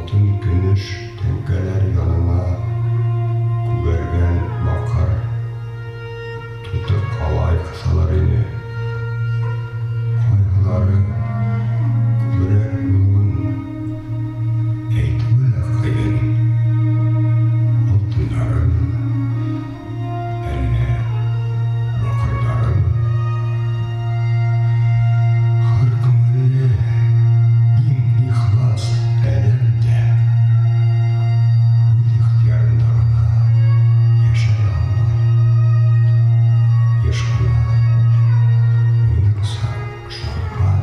Алтын-көмөш тәңкәләр янына күгәргән баҡыр, туты ҡалай ҡыҫалар ине. Ҡайһылары күберәк булыуын әйтеүе лә ҡыйын, алтындарымы, әллә баҡырҙарымы? Хөр күңелле, иң ихлас адәм дә үҙ ихтыярында ғына йәшәй алмай. Йыш ҡына уныңса ышанған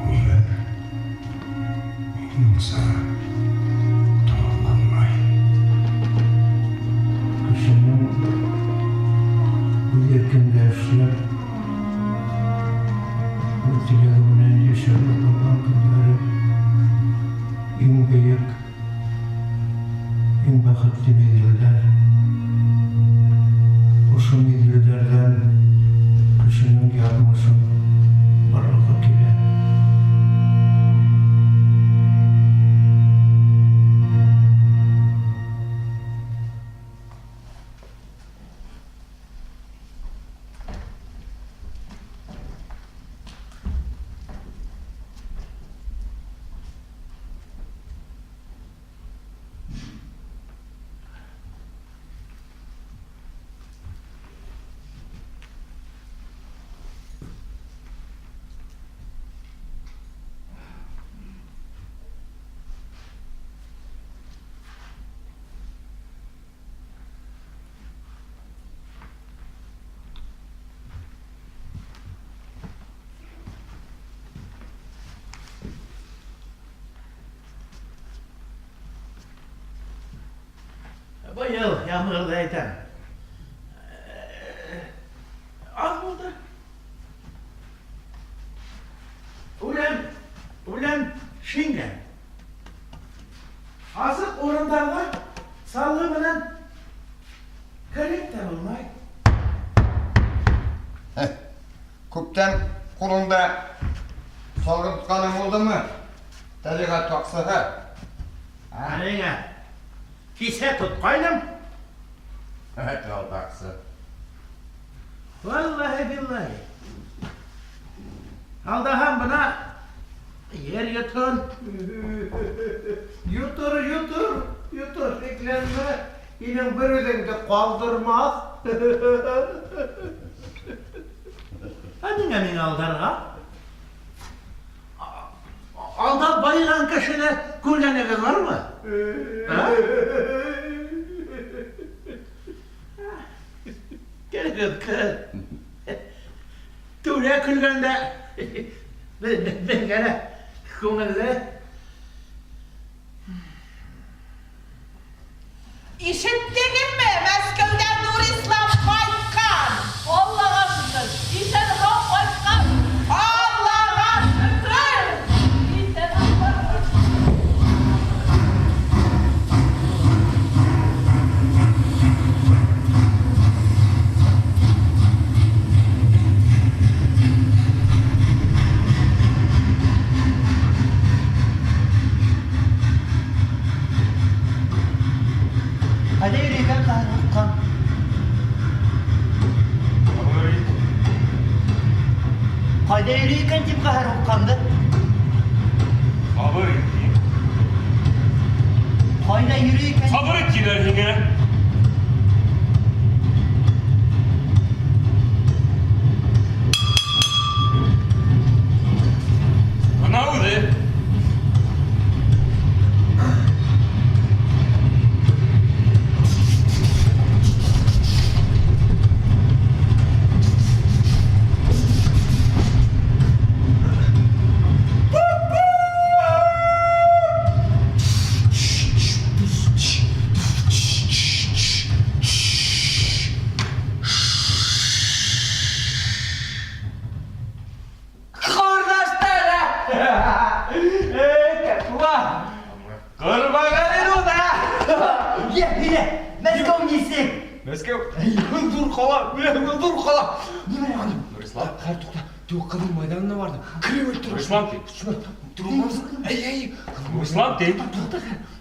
ғүмер уныңса тамамланмай. Кешенең үҙ иркендә эшләп, үҙ теләге менән йәшәргә торған көндәре иң бөйөк, иң бәхетле миҙгелдәр. Ошо миҙгелдәрҙән кешенең яҙмышы барлыҡҡа килә. Быйыл ямғырҙы әйтәм. Аҙ булды. Үлән, үлән шиңгән. Асыҡ урындарға салғы менән кереп тә булмай. Күптән ҡулыңда салғы тотҡаның булдымы, тәбиғәт һаҡсыһы? Ә ниңә? Кисә тотҡайным. Әт алдаҡсы. Валлаһи биллаһи. Алдаһам бына ер йотһон. Йотор, йотор, йотор, шикләнмә. Һинең бер үҙеңде ҡалдырмаҫ. Ә ниңә миңә алдарға? Алдап байыған кешене күргәнегеҙ бармы? Ә? Көлөгөҙ, көл. Түрә көлгәндә беҙгә лә күңелле. Ишеттегеҙме, Мәскәүҙән Нурислам ҡайтҡан! Аллаға шөкөр, иҫән-һау ҡайтҡан! Аллаға шөкөр! Иҫән-һау ҡайтҡан! Ҡайҙа йөрөй икән ҡәһәр һуҡҡан? Сабыр ит. Ҡайҙа йөрөй икән тип ҡәһәр һуҡҡанды? Сабыр ит тим. Ҡайҙа йөрөй икән? Сабыр ит тиләр һиңә. Бына үҙе. Ҡорҙаштар! Эй, Кәтуа! Ҡорбанғәле уҙа! Йә, һөйлә, Мәскәү нисек? Мәскәү, ҙур ҡала, ҙур ҡала. Нимә әле? Нурислам. Хәҙер туҡта, теге Ҡыҙыл майҙанына барҙым. Кремль тора. Нурислам ти. Тормаҫ. Әй, әй. Нурислам ти.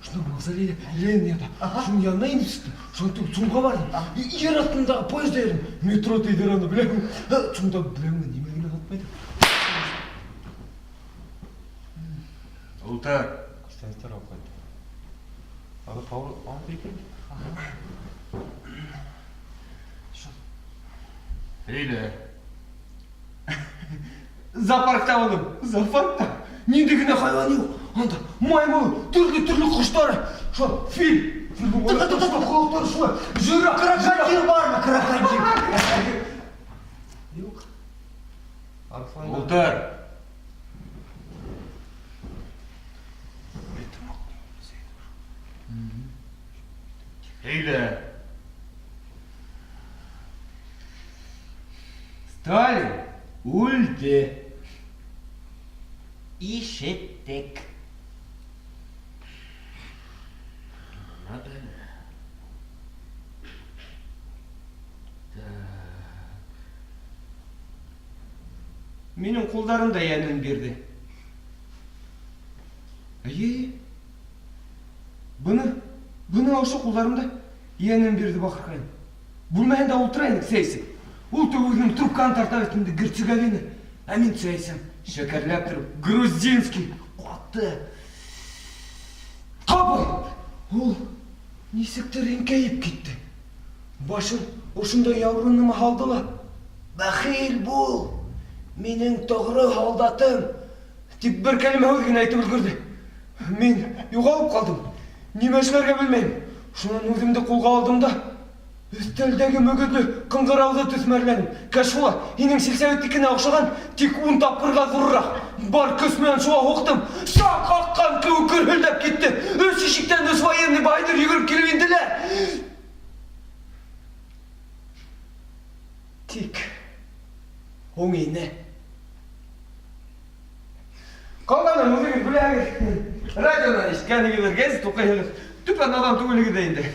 Шунда мавзолейҙә Ленин ята. Шуның янына инеп сыҡтым. Шунан ЦУМға барҙым. Ер аҫтындағы поезда йөрөнөм. Метро тейҙәр аны, беләһеңме? ЦУМда беләһеңме, нимә генә һатмайҙар. Ултыр. Күстәнәстәр алып ҡайт. Аны Павел алып икән. Һөйлә. Зоопаркта булдым. Зоопаркта. Ниндәй генә хайуан юҡ. Анда маймыл, төрлө-төрлө ҡоштар. Шул фил. Ҡолаҡтары шулай. Жираф. Крокодил бармы, крокодил? Юҡ. Арыҫлан. Ултыр. Һөйлә. Сталин үлде. Ишеттек. Надо. Минең ҡулдарым да йәнен бирҙе. Эйе. Бына, бына ошо ҡулдарым да йәнен бирҙе бахырҡайым. Бүлмәһендә ултыра инек сәй эсеп. Ул үҙенең трубканы тарта бит инде Герцеговина. Ә мин сәй эсәм. Шәкәрләп тороп, грузинский, ҡаты. Ҡапыл ул нисектер еңкәйеп китте. Башын ошондай яурыныма һалды ла. Бәхил бул, минең тоғро һалдатым, тип бер кәлимә һүҙ генә әйтеп өлгөрҙө. Мин юғалып ҡалдым. Нимә эшләргә белмәйем. Шунан үҙемде ҡулға алдым да өҫтәлдәге мөгөҙлө ҡыңғырауҙы төҫмәрләнем. Кәшфулла, һинең сельсоветтекенә оҡшаған, тик ун тапҡырға ҙурыраҡ. Бар көс менән шуға һуҡтым. Саң ҡаҡҡан кеүек гөрһөлдәп китте. Өс ишектән өс военный баһадир йүгереп килеп инделәр. Тик һуң ине. Ҡалғанын үҙегеҙ беләһегеҙ. Радионан ишеткәнһегеҙҙер, гәзит уҡыйһығыҙ. Төпә наҙан түгелһегеҙ ҙә инде.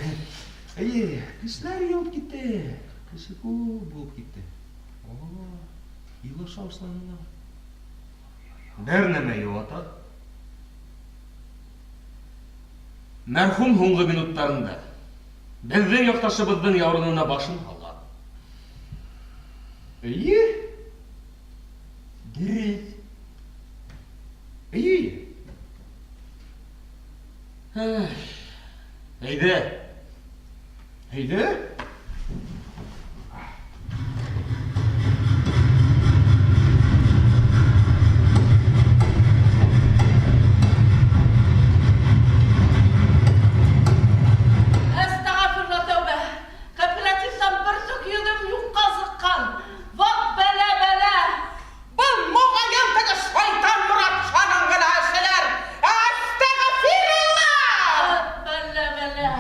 Эйе, кешеләр йыйылып китте. Кеше күп булып китте. О, илаша башланылар. Бер нәмә йыуата. Мәрхүм һуңғы минуттарында беҙҙең яҡташыбыҙҙың яурынына башын һалған. Эйе. Дөрөҫ. Эйе. Әйҙә. Әйҙә. Әстәғәфирулла тәүбә. Кооперативтан бер төк йөҙөм юҡҡа сыҡҡан. Ваҡ бәлә бәлә. Был моғайын теге шайтан Моратшаның ғына эшелер. Әстәғәфирулла! Бәлә бәлә.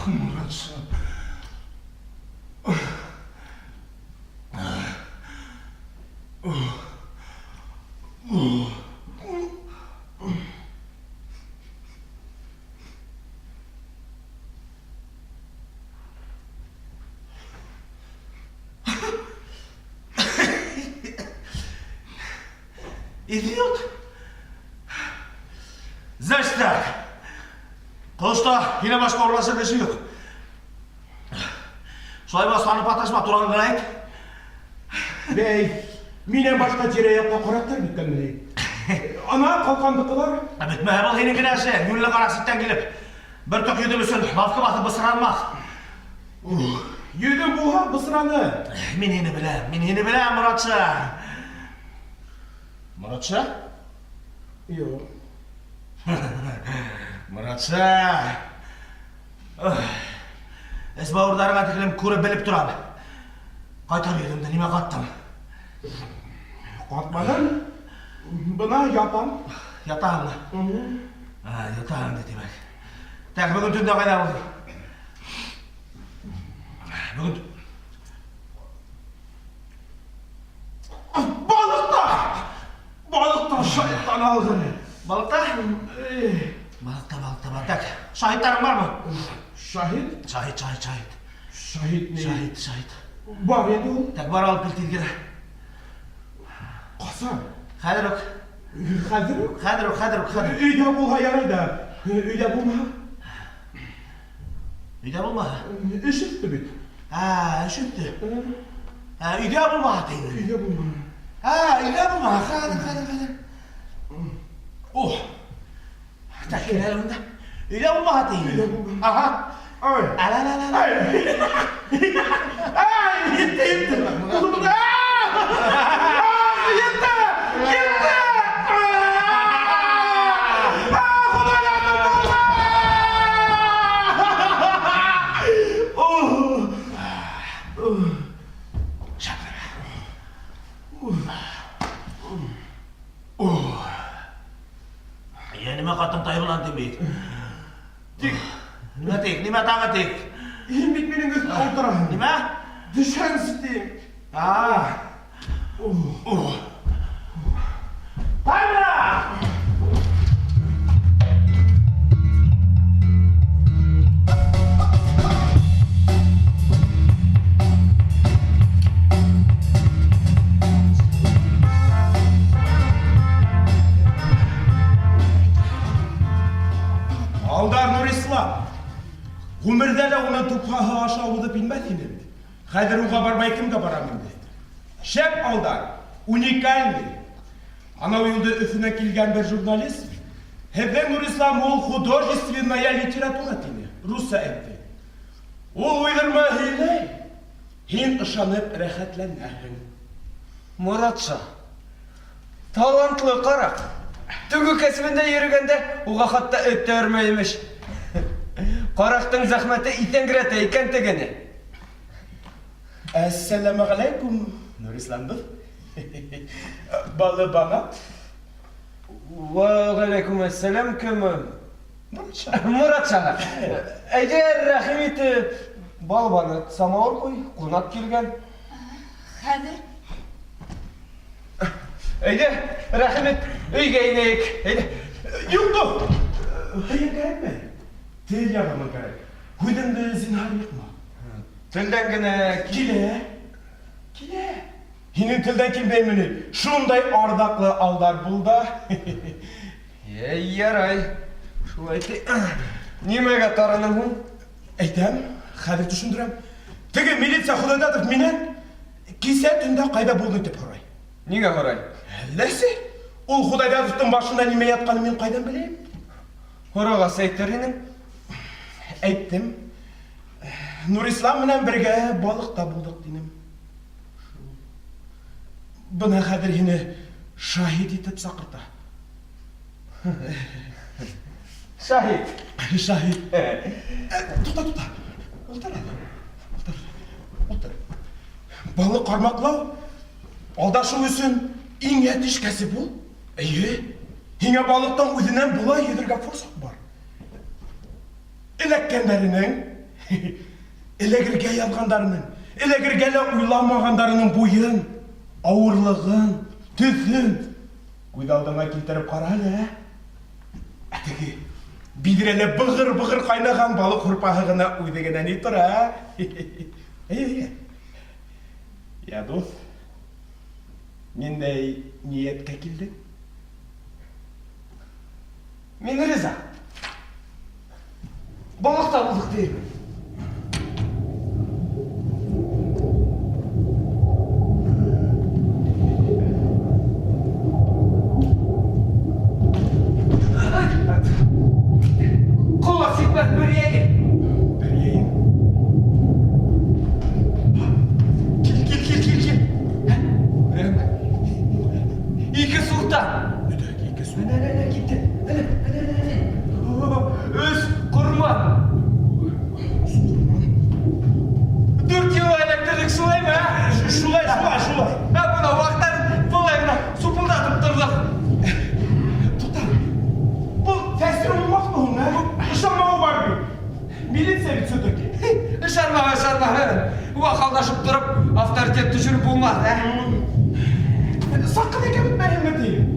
Моратша. Идиот. Значит так. Ҡылыста һинән башҡа урлашыр кеше юҡ. Шулай булғас, танып аташма, тураһын ғына әйт. Бәй, минән башҡа тирә-яҡҡа ҡараҡтар бөткәнме ни? Ана ҡалҡандыҡылар. Бөтмәһә был һинең генә эше. Йүнле ҡараҡ ситтән килеп, бер тоҡ йөҙөм өсөн лавка баҫып бысранмаҫ. Йөҙөм булһа, бысраны. Мин һине беләм, мин һине беләм, Моратша. Моратша? Юҡ. Моратша. Эс бауырҙарыңа тиклем күреп белеп торам. Ҡайтар йөҙөмдө нимә ҡаттың? Ҡатманым. Бына ятам. Ятаһыңмы? А, ятаһың да тимәк. Так, бөгөн төндә ҡайҙа булдың? Бөгөн Балыҡта! Балыҡта шайтан алғыр. Балыҡта? Балыҡта, балыҡта, балыҡта. Так, шаһиттарың бармы? Шаһит? Шаһит, шаһит, шаһит. Шаһит ни? Шаһит, шаһит. Бар инде ул. Так, бар алып кил тиҙ генә. Ҡасан? Хәҙер үк. Хәҙер үк? Хәҙер үк, хәҙер үк, хәҙер. Өйҙә булһа ярай ҙа. Өйҙә булмаһа? Өйҙә булмаһа? Эш өҫтө бит. Ә, эш өҫтө. Ә, өйҙә булмаһа тиң. Өйҙә булмаһа. Ә, өйҙә булмаһа. Хәҙер, хәҙер, хәҙер. О. Так, кил әле монда. Өйҙә булмаһа тиң. Өйҙә булмаһа. Аһа. Ай. Әле, әле, әле. Ай. Ай, етте, етте. Булдым. Ай, етте. Етте. Ай, Хоҙайланым булды. О. Шәп. Йә, нимә ҡаттың Тайбулан тим бит. Тик Нимә тик, нимә тағы тик? һин бит минең өҫтә ултыраһың. Нимә? Төшәнсе тием. А. Таймра! Алдар Нурислам. Ғүмерҙә лә уның тупһаһы аша уҙып инмәҫ инем. Хәҙер уға бармай кемгә барам инде? Шәп Алдар, уникальный. Анау юлды Өфөнән килгән бер журналист, һеҙҙең Нурислам ул художественная литература тине, русса әйтте. Ул уйҙырма һөйләй, һин ышанып рәхәтләнәһең. Моратша, талантлы ҡараҡ. Тегеү кәсебендә йөрөгәндә уға хатта эт тә өрмәй имеш. Ҡараҡтың зәхмәте иҫәңгерәтә икән тегене. Әссәләмәғәләйкүм, Нурислам дуҫ. Балыбанат. Вәғәләйкүм әссәләм, кем? Моратша. Моратша. Әйҙә, рәхим итеп, Балыбанат, самауыр ҡуй, ҡунаҡ килгән. Хәҙер. Әйҙә, рәхим ит, өйгә инәйек. Әйҙә. Юҡ, дуҫ. Һыйың кәрәкмәй. Тел ярҙамың кәрәк. Һүҙеңде зинһар йыҡма. Телдән генә килә. Килә. Һинең телдән килмәйме ни? Шундай арҙаҡлы Алдар бул да. Йә, ярай. Шулай ти. Нимәгә тарының һуң? Әйтәм, хәҙер төшөндөрәм. Теге милиция Хоҙайдатов минән кисә төндә ҡайҙа булдың тип һорай. Ниңә һорай? Әлләсе, ул Хоҙайдатовтың башында нимә ятҡанын мин ҡайҙан беләйем? Һорағас әйтер инең. Әйттем. Нурислам менән бергә балыҡта булдыҡ тинем. Бына хәҙер һине шаһит итеп саҡырта. Шаһит. Шаһит. Туҡта, туҡта. Ултыр әле. Ултыр. Ултыр. Балыҡ ҡармаҡлау алдашыу өсөн иң йәтеш кәсеп ул. Эйе. Һиңә балыҡтың үҙенән былай йөҙөргә форсат бар. Эләккәндәренең, эләгергә яҙғандарының, эләгергә лә уйламағандарының буйын, ауырлығын, төҫөн күҙ алдыңа килтереп ҡара әле, ә? Ә теге биҙрәлә бығыр-бығыр ҡайнаған балыҡ һурпаһы ғына үҙе генә ни тора, ә? Эйе, эйе. Я, дуҫ, ниндәй ниәткә килдең? Мин риза. Балыҡта булдыҡ тиермен. Ҡолаҡ сикмәҫ бер йәйен. Бер йәйен. Кил, кил, кил, кил, кил. Беләм. Ике суртан. Ике суртан. Әнә, әнә, китте. Әнә, әнә, әнә. Өс ҡорман. Ышанма, ышанма. Вак алдашып торып, авторитет төшереп булмас, ә? Сак кына кәметмәйемме дим.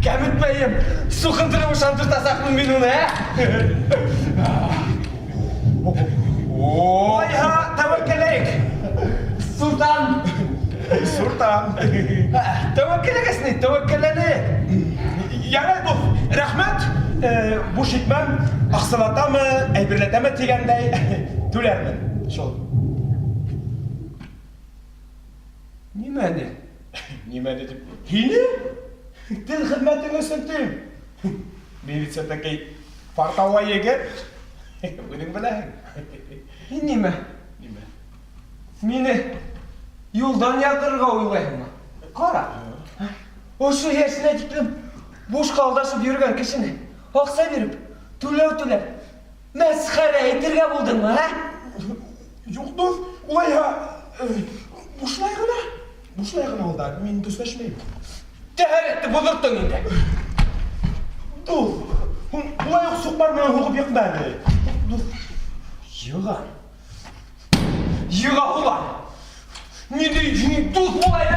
Кәметмәйем. Сукындырып ышандыртасакмын мин уны, ә? Ой-ха, тәвәккәлләйек. Султан. Суртан. Тәвәккәлләгәс ни, тәвәккәлләнек. Ярай, дуҫ, рәхмәт. Буш итмәм, аҡсалатамы, әйберләтәме тигәндәй, түләрмен. Шул. Нимәне? Нимәне дип? Һине? Тел хеҙмәтең өсөн тим. Мин бит все-таки фартовой егет. Үҙең беләһең. Һин нимә? Нимә? Мине юлдан яҙҙырырға уйлайһыңмы? Ҡара. Ошо йәшенә тиклем бушҡа алдашып йөрөгән кешене аҡса биреп, түләү түләп, мәсхәрә итергә булдыңмы, ә? Юҡ, дуҫ, улайһа, бушлай ғына. Бушлай ғына ул да, мин көсләшмәйем. Тәһәрәтте боҙорттоң инде. Дуҫ, һуң улай уҡ суҡмар менән һуғып йыҡма әле. Дуҫ. Йыға. Йыға улар. Ниндәй дуҫ булай, ә?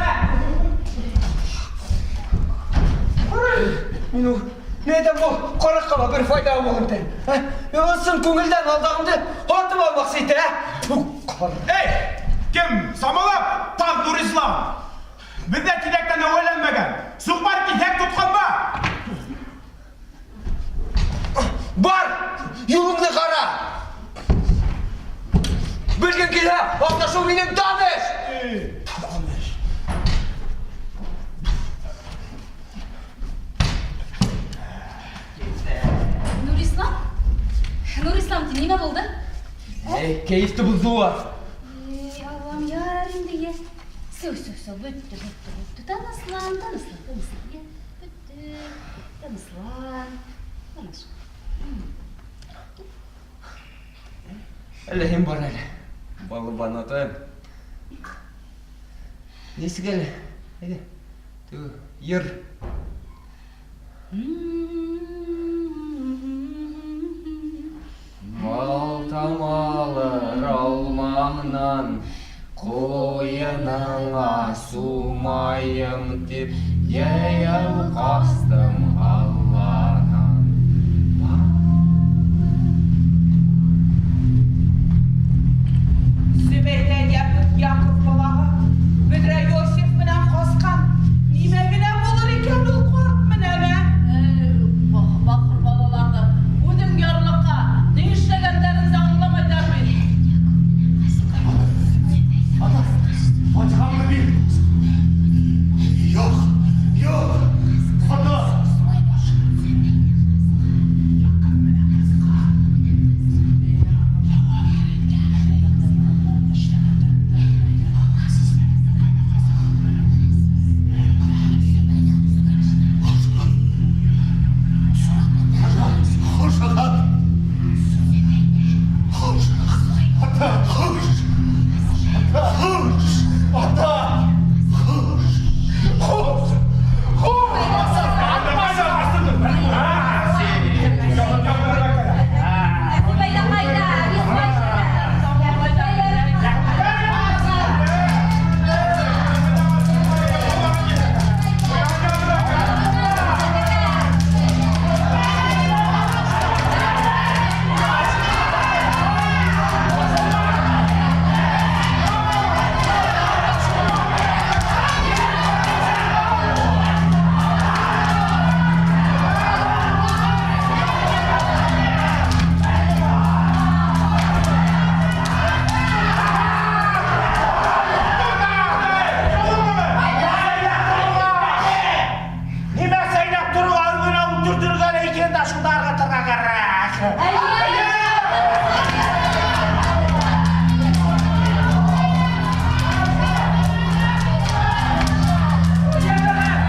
Мин ул, мин әйтәм, был ҡараҡҡа ла бер файҙа булыр тим. Ә? Мин ысын күңелдән алдағымды һатып алмаҡсы итә, ә? Эй, кем? Самалап, таҙ Нурислам. Беҙҙә тиҙәктән әүәләнмәгән. Суҡмар киҫәк тотҡанма. Бар, юлыңды ҡара. Белгең килһә, алдашыу минең таныш. Таныш. Нурислам? Нурислам, ти нимә булды? Эй, кәйефте боҙҙолар. Эй, Аллам, ярар инде, йә. Все, все, все, бөттө, бөттө, бөттө. Тыныслан, тыныслан, тыныслан, йә. Бөттө, тыныслан. Тыныш. Әллә һин бар әле. Балыбанатым. Нисек әле? Әйҙә. Теге йыр. Балтам алыр алмаңнан, ҡуйыныңа сумайым тип, йәйәү ҡастым Алланан. Зөбәйҙә Йәһүд Яҡов балаһы бөҙрә Йосиф менән ҡасҡан. Нимә генә булыр икән ул ҡарт менән, ә? Эй, бахыр балаларҙы үҙең ярлыҡа, ни эшләгәндәрен дә аңламайҙар бит. Ата, фатихамды бир. Юҡ, юҡ, ата. Зөбәйҙә ҡайҙа? Нимә сәйнәп тороп арбына ултыртырға икән дә шунда ырғытырға кәрәк. Йәмәғәт,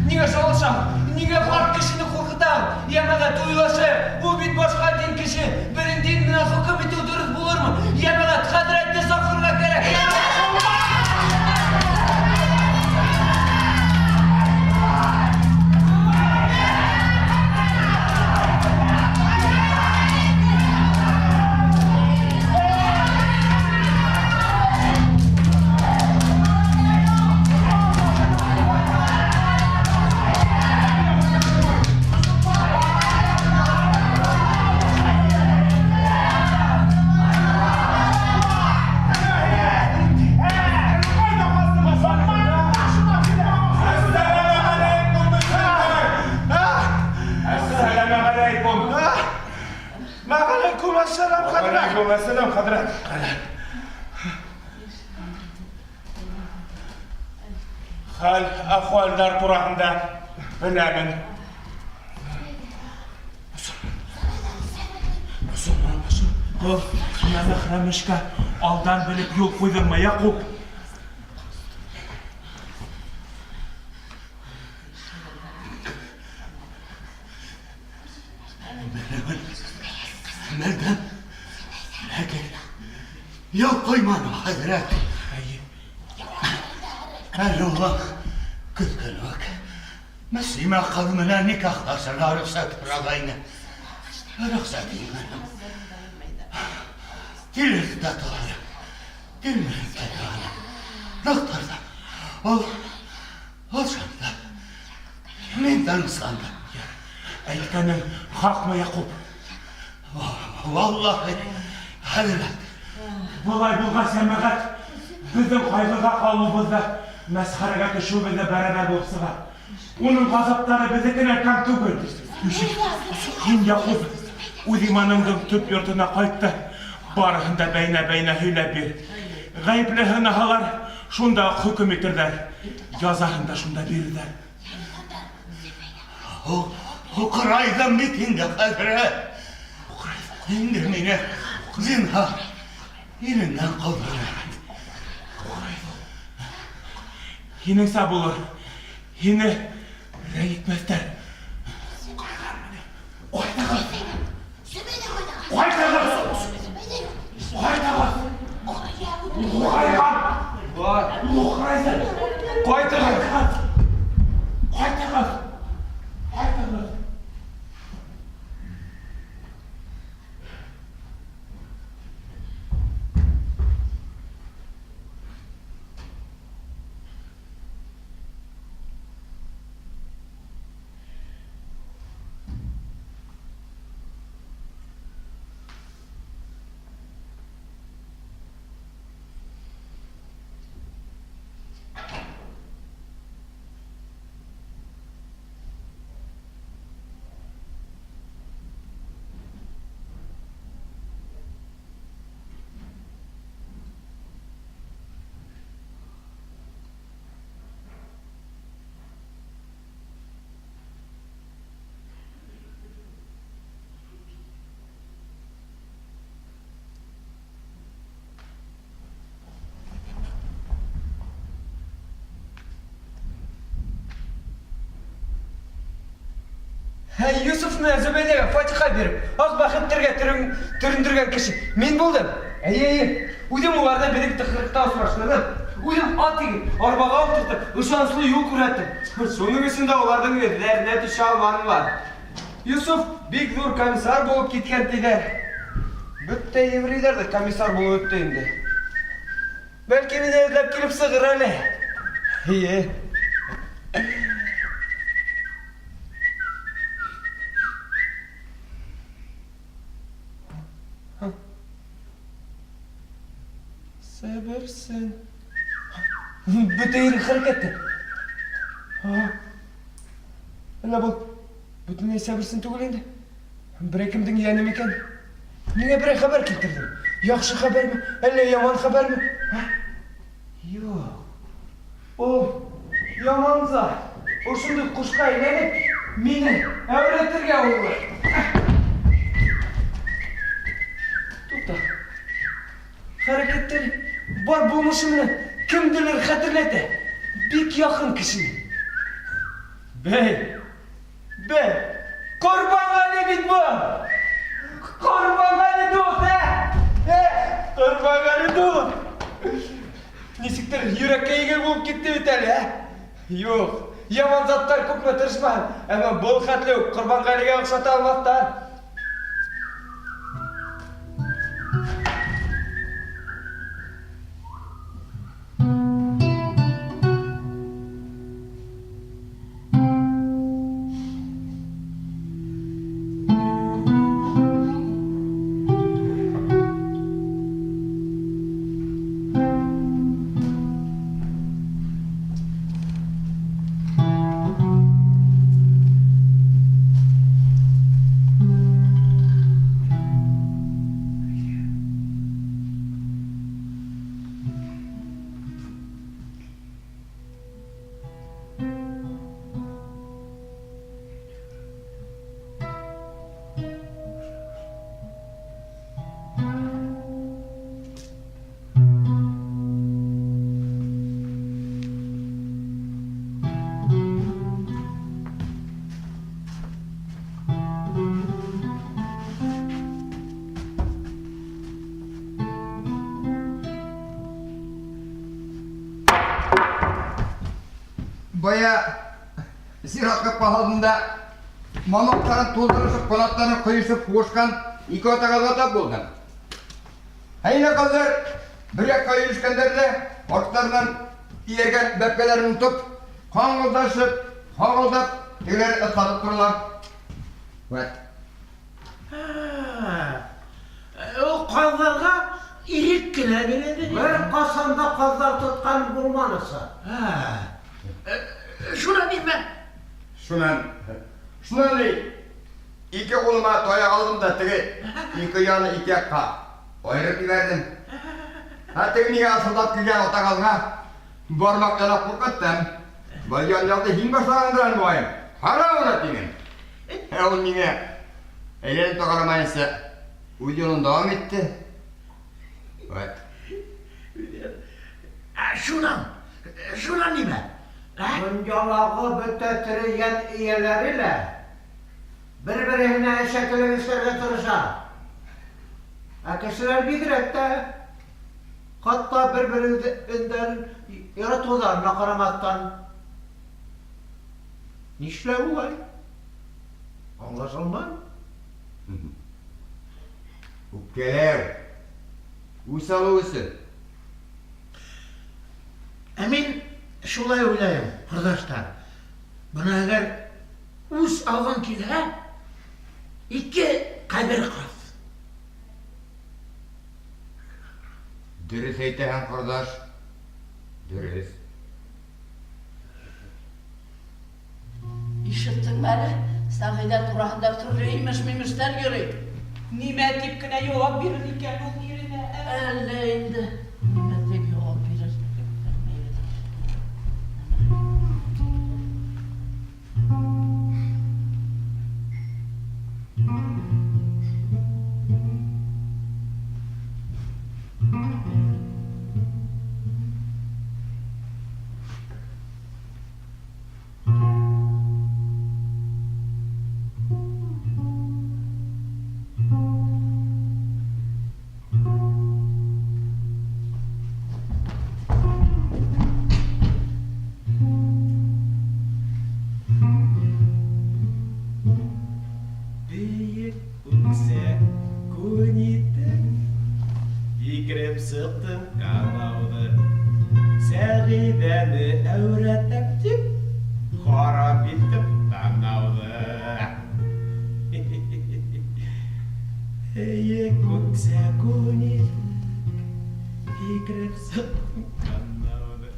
ниңә шаулашаң? Ниңә ҡарт кешене ҡурҡытаң? Йәмәғәт, Йәмәгать, уйлашыйк. Ул бит башка дин кеше. Бөтен дин менән хөкем итү дөрес булырмы? Йәмәгать, хәзрәтне сакырырга кәрәк. Әссәләмәгаләйкүм, хәзрәт. Мәгаләйкүм әссәлам, хәзрәт. Вәгаләйкүм әссәлам, хәзрәт. Хәл, әхвәлләр тураһында беләмен. Был нәмәхрәм эшкә алдан белеп юл куйдыңмы, Якуб? Белдем. Ләкин юл куймадым, хәзрәт. Әйе. Әле улым көткән үк. Мөслимә кыз белән никахлашырга рөхсәт сорагайны. Рөхсәт итмәдем. Тилерде торды. Тилмереп тә торды. Нык торды. Ул, ул шунда. Мин тынычландым. Әйткәнең хакмы, Якуб? Валлаһи, хәзрәт. Болай булгач, җәмәгать, безнең кайгыга калуыбыз да, мәсхәрәгә төшүебез дә бәрабәр булып чыга. Уның газаплары безнекеннән ким түгел. Һин, Якуб, үз иманыңның төп йортына кайт та, барыһын да бәйнә-бәйнә һөйләп бир. Гаепле һынаһалар, шунда ук хөкем итерҙәр. Язаһын да шунда бирерҙәр. Һуҡырайҙым бит инде, хәҙрәт. Инде мине зинһар иленнән ҡалдырма. Һинеңсә булыр. Һине рәй итмәҫтәр. Ҡайтығыҙ! Ҡайтығыҙ! Ҡайтығыҙ! Ҡайған! Бар. Ҡайтығыҙ! Ҡайтығыҙ! Ҡайтығыҙ! Ҡайтығыҙ! Һәй, Юсуфны Зөбәйҙәгә фатиха биреп, аҡ бәхеттәргә төрөндөргән кеше мин булдым. Әйе, әйе. Үҙем уларҙы беҙҙең тыҡрыҡта осраштырҙым. Үҙем ат егеп, арбаға ултыртып, ышаныслы юл күрһәттем. Шуның өсөн дә уларҙың эҙҙәренә төшә алманылар. Юсуф бик ҙур комиссар булып киткән тиҙәр. Бөтә еврейҙәр ҙә комиссар булып бөттө инде. Бәлки мине эҙләп килеп сығыр әле. Эйе. Сәберсен. Бөтә ере хәрәкәттә. Әллә был бөтөнләй сәберсен түгел инде. Берәй кемдең йәне микән? Миңә берәй хәбәр килтерҙе. Яҡшы хәбәрме, әллә яман хәбәрме? Юҡ. Ул яман зат. Ошондай ҡошҡа әйләнеп, мине әүрәтергә уйлай. Туҡта. Хәрәкәттәре бар булмышы менән кемделер хәтерләтә. Бик яҡын кешене. Бәй, бәй, Ҡорбанғәли бит был! Ҡорбанғәле дуҫ, ә? Ә, Ҡорбанғәле дуҫ! Нисектер йөрәккә еңел булып китте бит әле, ә? Юҡ, яман заттар күпме тырышмаһын, әммә был хәтле үк Ҡорбанғәлегә оҡшата алмаҫтар. Бая зират капка алдында мамыктарын туздырышып, канатларын коешып һугышкан ике атага тап булдым. Ә инде казлар бер якка өелешкәннәр дә, артларыннан ияргән бәбкәләрен тотып, каңгылдашып, кагылдап, тегеләрен ыслатып торалар. Вәт. Ул казларга ирек кенә бирәде. Бер касан да казлар тоткан булманысы. Шунан нимә? Шунан, шунан ни, ике кулыма таяк алдым да теге ике яны ике якка аерып җибәрдем. Ә теге миңа ысылдап килгән ата казга бармак ялап куркыттым. Был янъялды һин башлагандыр әле, мөгаен. Кара аны, димен. Ә ул миңа әйләнеп тә карамаенча үз юлын дәвам итте. Вәт. Ә шунан, шунан нимә? Дөньялагы бөтә тере йән ияләре лә бер-береһенә әшәкелек эшләргә тырыша. Ә кешеләр бигрәк тә, хатта бер-берендән яратуларына карамастан. Нишләп улай? Аңлашылмай. Үпкәләү, үч алу өчен. Ә мин шулай уйлайым, кордашлар. Бына әгәр үч алгың килһә, ике кабер каз. Дөрес әйтәһең, кордаш, дөрес. Ишеттеңме әле, Сәгыйдә тураһында төрле имеш-мимешләр йөри. Нимә дип кенә җавап бирер икән ул иренә, ә? Әллә инде нимә дип җавап бирер, белмибез. Бөек үксә күн итеп, Һикереп сыктым канауны. Сәгыйдәне әүрәтәм дип, Харап иттем танауны. Бөек үксә күн итеп, Һикереп сыктым канауны.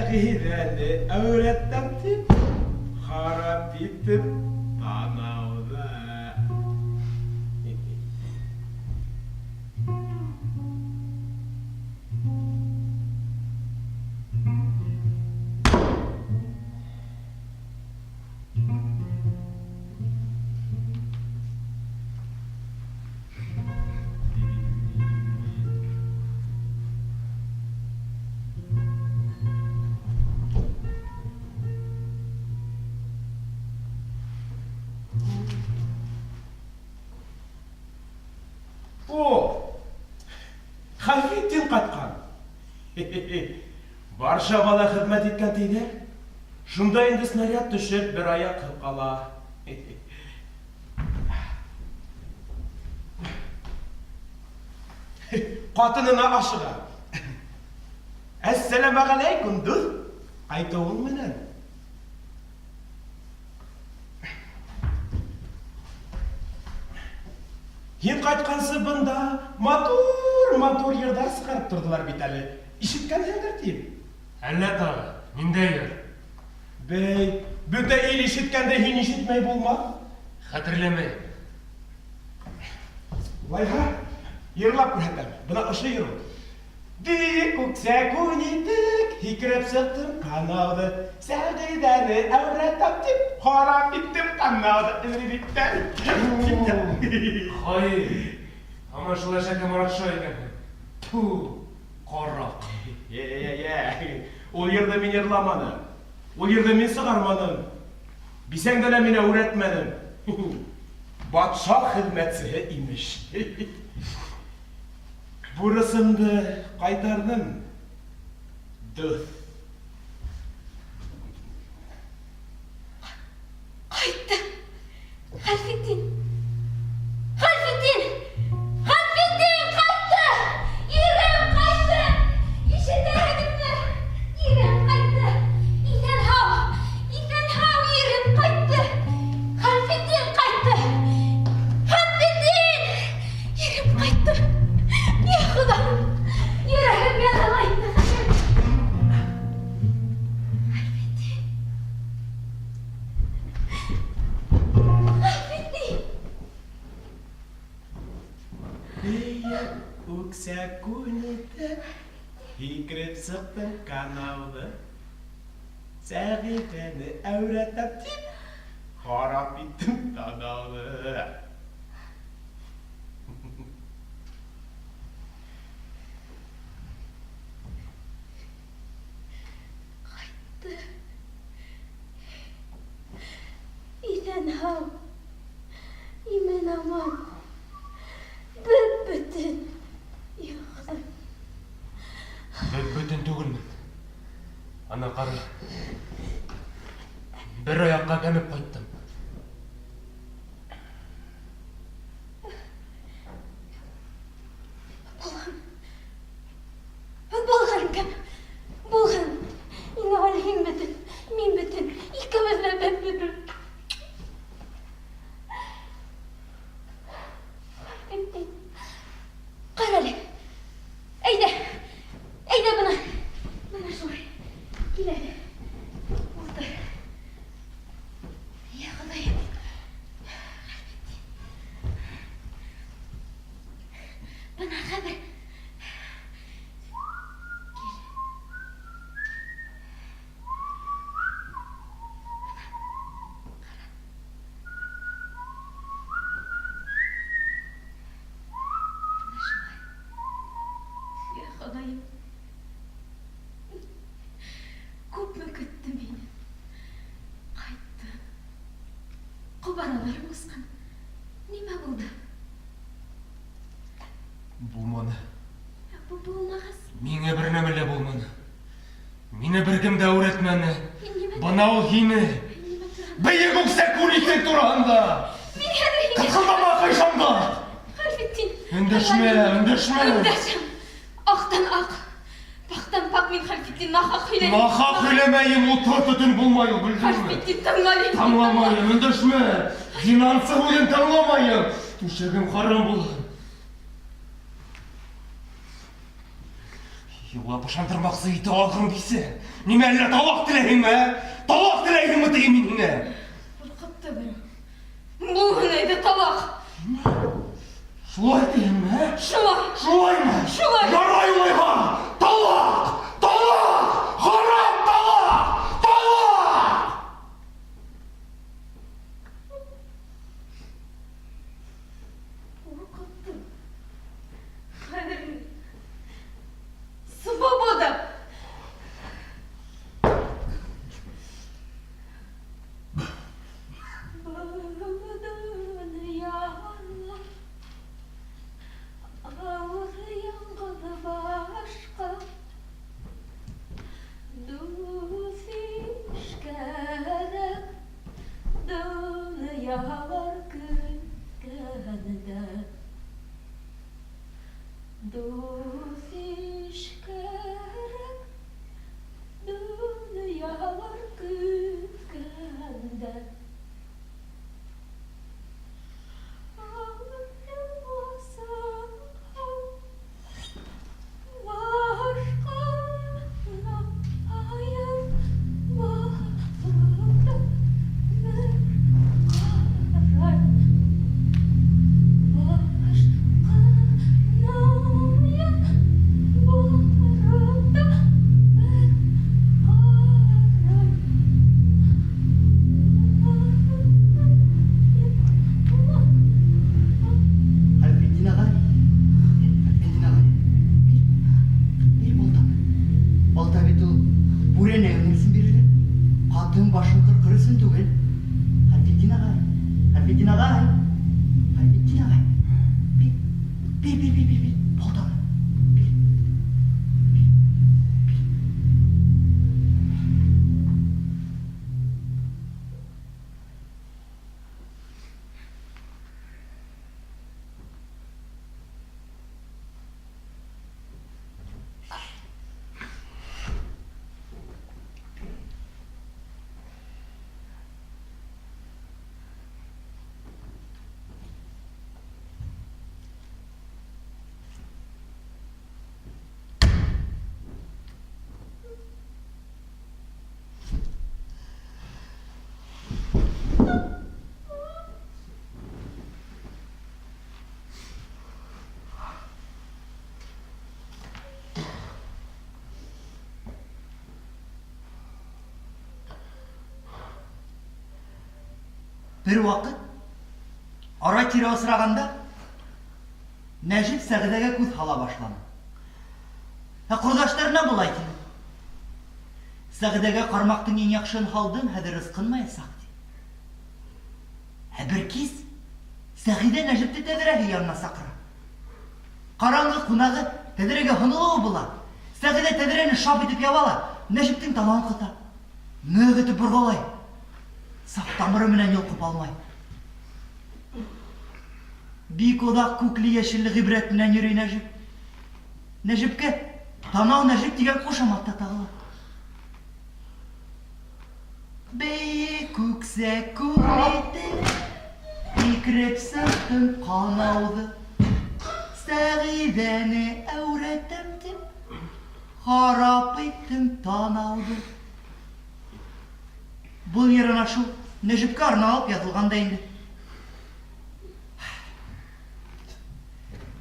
Сәғиҙәне әүрәтәм тип, харап иттем танауҙы. О, Хәлфетдин ҡайтҡан. Варшавала хеҙмәт иткән тиҙәр. Шунда инде снаряд төшөп, бер аяҡ ҡала. Ҡатынына ашыға. Әссәләмәғәләйкүм, дуҫ. Ҡайтыуың менән. Һин ҡайтҡансы бында матур-матур йырҙар сығарып торҙолар бит әле. Ишеткәнһеңдер тип. Әллә тағы, ниндәй йыр? Бей, бөтә ил ишеткәндә һин ишетмәй булмаҫ. Хәтерләмәйем. Улайһа, йырлап күрһәтәм. Бына ошо йыр ул. Бейек үксә күн итек, һикереп сыҡтым канауҙы. Сәғиҙәне әүрәтәм тип, харап иттем канауҙы. Хаин! Һаман шул әшәке Моратша икәнһең. Тфү, ҡараҡ. Йә-йә-йә. Ул йырҙы мин йырламаным. Ул йырҙы мин сығарманым. Бисәңде лә мин әүрәтмәнем. Батша хеҙмәтсеһе имеш. Бурысымды ҡайтарҙым, дуҫ. Ҡайтты. Хәлфетдин. Хәлфетдин! Хәлфетдин ҡайтты! Ирем ҡайтты! Ишетәһегеҙме? Ирем ҡайтты! Иҫән-һау! Иҫән-һау ирем ҡайтты! Хәлфетдин ҡайтты! Хәлфетдин! Ирем ҡайтты! Йә Хоҙайым! Йөрәгем ярыла инде хәҙер. Хәлфетдин! Хәлфетдин! Бейек үксә күн итек, һикереп сыҡтым канауҙы. Сәғиҙәне әүрәтәм тип, харап иттем танауҙы. Ҡайтты. Иҫән-һау, имен-аман, бөп-бөтөн. Йә Хоҙай. Бөп-бөтөн түгелмен. Ана ҡара. Бер аяҡҡа кәмеп ҡайттым. Булған. Булған кем? Булған. Иң әүәл һин бөтөн, мин бөтөн, икебеҙ ҙә бөп-бөтөн. Ҡара әле. Әйҙә. Әйҙә бына. Бына шулай. Кил әле. Ултыр. Йә Хоҙайым. Бына хәҙер. Кил. Бына шулай. Йә Хоҙайым. Күпме көттөм һине. Ҡайтты. Ҡобараларың осҡан. Нимә булды? Булманы. Булмағас? Миңә бер нәмә лә булманы. Мине бер кем дә әүрәтмәне. Нимә? Бына ул һине. Нимә тураһында? Бейек үксә күн итек тураһында. Мин хәҙер һиңә Ҡытҡылдама ҡайшаңда. Хәлфетдин. Өндәшмә, өндәшмә. Өндәшәм. Аҡтан аҡ, паҡтан паҡ мин Хәлфетдин нахаҡ һөйләйем. Нахаҡ һөйләмәйем, утлы төтөн булмай ул, белдеңме? Хәлфетдин, тыңла мине. Тыңламайым, өндәшмә. Зинансы һүҙен тыңламайым. Түшәгем харам булһын. Йыуап ышандырмаҡсы итә алғың килсә. Нимә әллә талаҡ теләйһеңме, ә? Талаҡ теләйһеңме тием мин һиңә? Ҡурҡытты берәү. Булһын әйҙә талаҡ. Шулай тиһеңме, ә? Шулай. Шулаймы? Шулай. Ярай улайһа! Талаҡ! Талаҡ! Харам талаҡ! Талаҡ! Ҡурҡытты. Хәҙер мин свобода. Дуҫ-иш кәрәк, донъялар көткәндә. Хәлфетдин агай, Хәлфетдин агай, бир, бир балтаны. Балта бит ул бүрәнә юныр өсөн бирелә. Ҡатын башын ҡырҡыр өсөн түгел. Хәлфетдин агай, Хәлфетдин агай, Хәлфетдин агай, бир, бир, бир, бир, бир, бир, балтаны. Бир, бир, бир. Бер ваҡыт ара-тирә осрағанда Нәжип Сәғиҙәгә күҙ һала башланы. Ә ҡорҙаштарына былай тине: Сәғиҙәгә ҡармаҡтың иң яҡшыһын һалдым, хәҙер ысҡынмаясаҡ, ти. Ә бер кис Сәғиҙә Нәжипте тәҙрәһе янына саҡыра. Ҡараңғы ҡунағы тәҙрәгә һонолоуы була. Сәғиҙә тәҙрәне шап итеп яба ла, Нәжиптең танауын ҡыҫа. Ныҡ итеп борғолай. Саф тамыры менән йолҡоп алмай. Бик оҙаҡ күкле-йәшелле ғибрәт менән йөрөй Нәжип. Нәжипкә Танау Нәжип тигән ҡушамат та тағыла. Бейек күксә күл һикереп сыҡтым ҡанауҙы. Сәғиҙәне әүрәтәм тип, харап иттем танауҙы. Был йыр ана шул Нәжипкә арналып яҙылған да инде.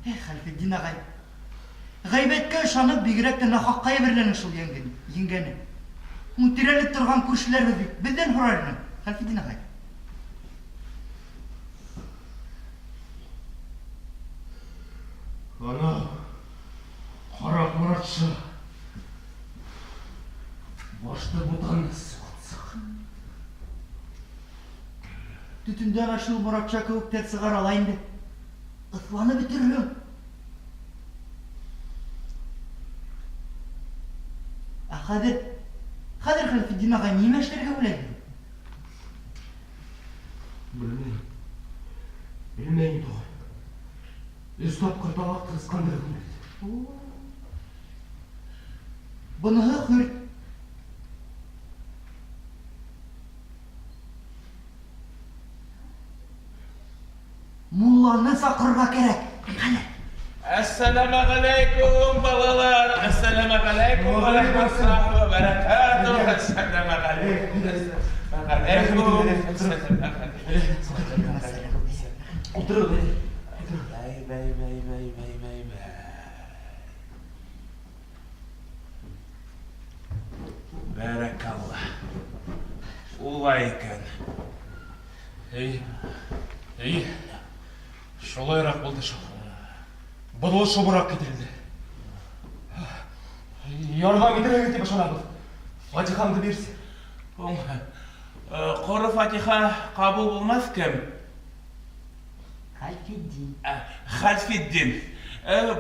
Эх, Хәлфетдин ағай, ғәйбәткә ышанып, бигерәк тә нахаҡҡа йәберләнең шул еңгәне. Һуң терәлеп торған күршеләрбеҙ бит, беҙҙән һорар инең, Хәлфетдин ағай. Ана, ҡараҡ Моратша. Башты бутаны суҡсыҡ. Төтөндә ана шул Моратша кеүектәр сығара ала инде. Ыҫланып бөтөрһөң. Ә хәҙер, хәҙер Хәлфетдин ағай нимә эшләргә уйлайһың? Белмәйем. Белмәйем, туғай. Өс тапҡыр талаҡ ысҡындырҙым бит. Быныһы хөрт. Мулланы саҡырырға кәрәк. Ҡәнә. Әссәләмәғәләйкүм, балалар. Әссәләмәғәләйкүм ва рәхмәтуллаһи ва бәрәкәтүһ. Әссәләмәғәләйкүм. Ултырығыҙ. Бәй, бәй, бәй, бәй, бәй, бәй, бәй. Бәрәкалла. Улай икән. Эй, эй, шулайыраҡ булды шул. Боҙолошобораҡ кителде. Ярҙам итерһегеҙ тип ышанабыҙ. Фатихаңды бирсе. Һуң, ҡоро фатиха ҡабул булмаҫ кем? Хәлфетдин. Хәлфетдин.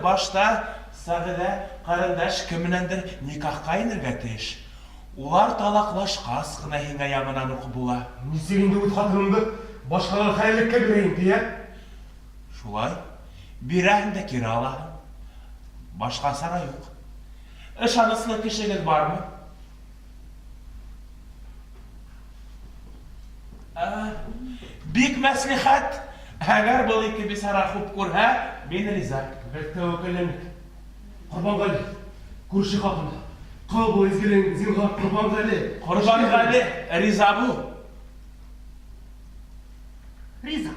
Башта Сәғиҙә ҡәрендәш кем менәндер никахҡа инергә тейеш. Улар талаҡлашҡас ҡына һиңә яңынан уҡып була. Нисек инде үҙ ҡатынымды башҡаға хәләллеккә бирәйем, ти, ә? Шулай. Бирәһең дә кире алаһың. Башҡа сара юҡ. Ышаныслы кешегеҙ бармы? Бик мәслихәт. Әгәр был ике бисара хуп күрһә, мин риза. Беҙ тәүәккәлләнек. Ҡорбанғәле, күрше ҡатыны. Ҡыл был изгелегеңде, зинһар, Ҡорбанғәле. Ҡорбанғәле, риза бул. Риза.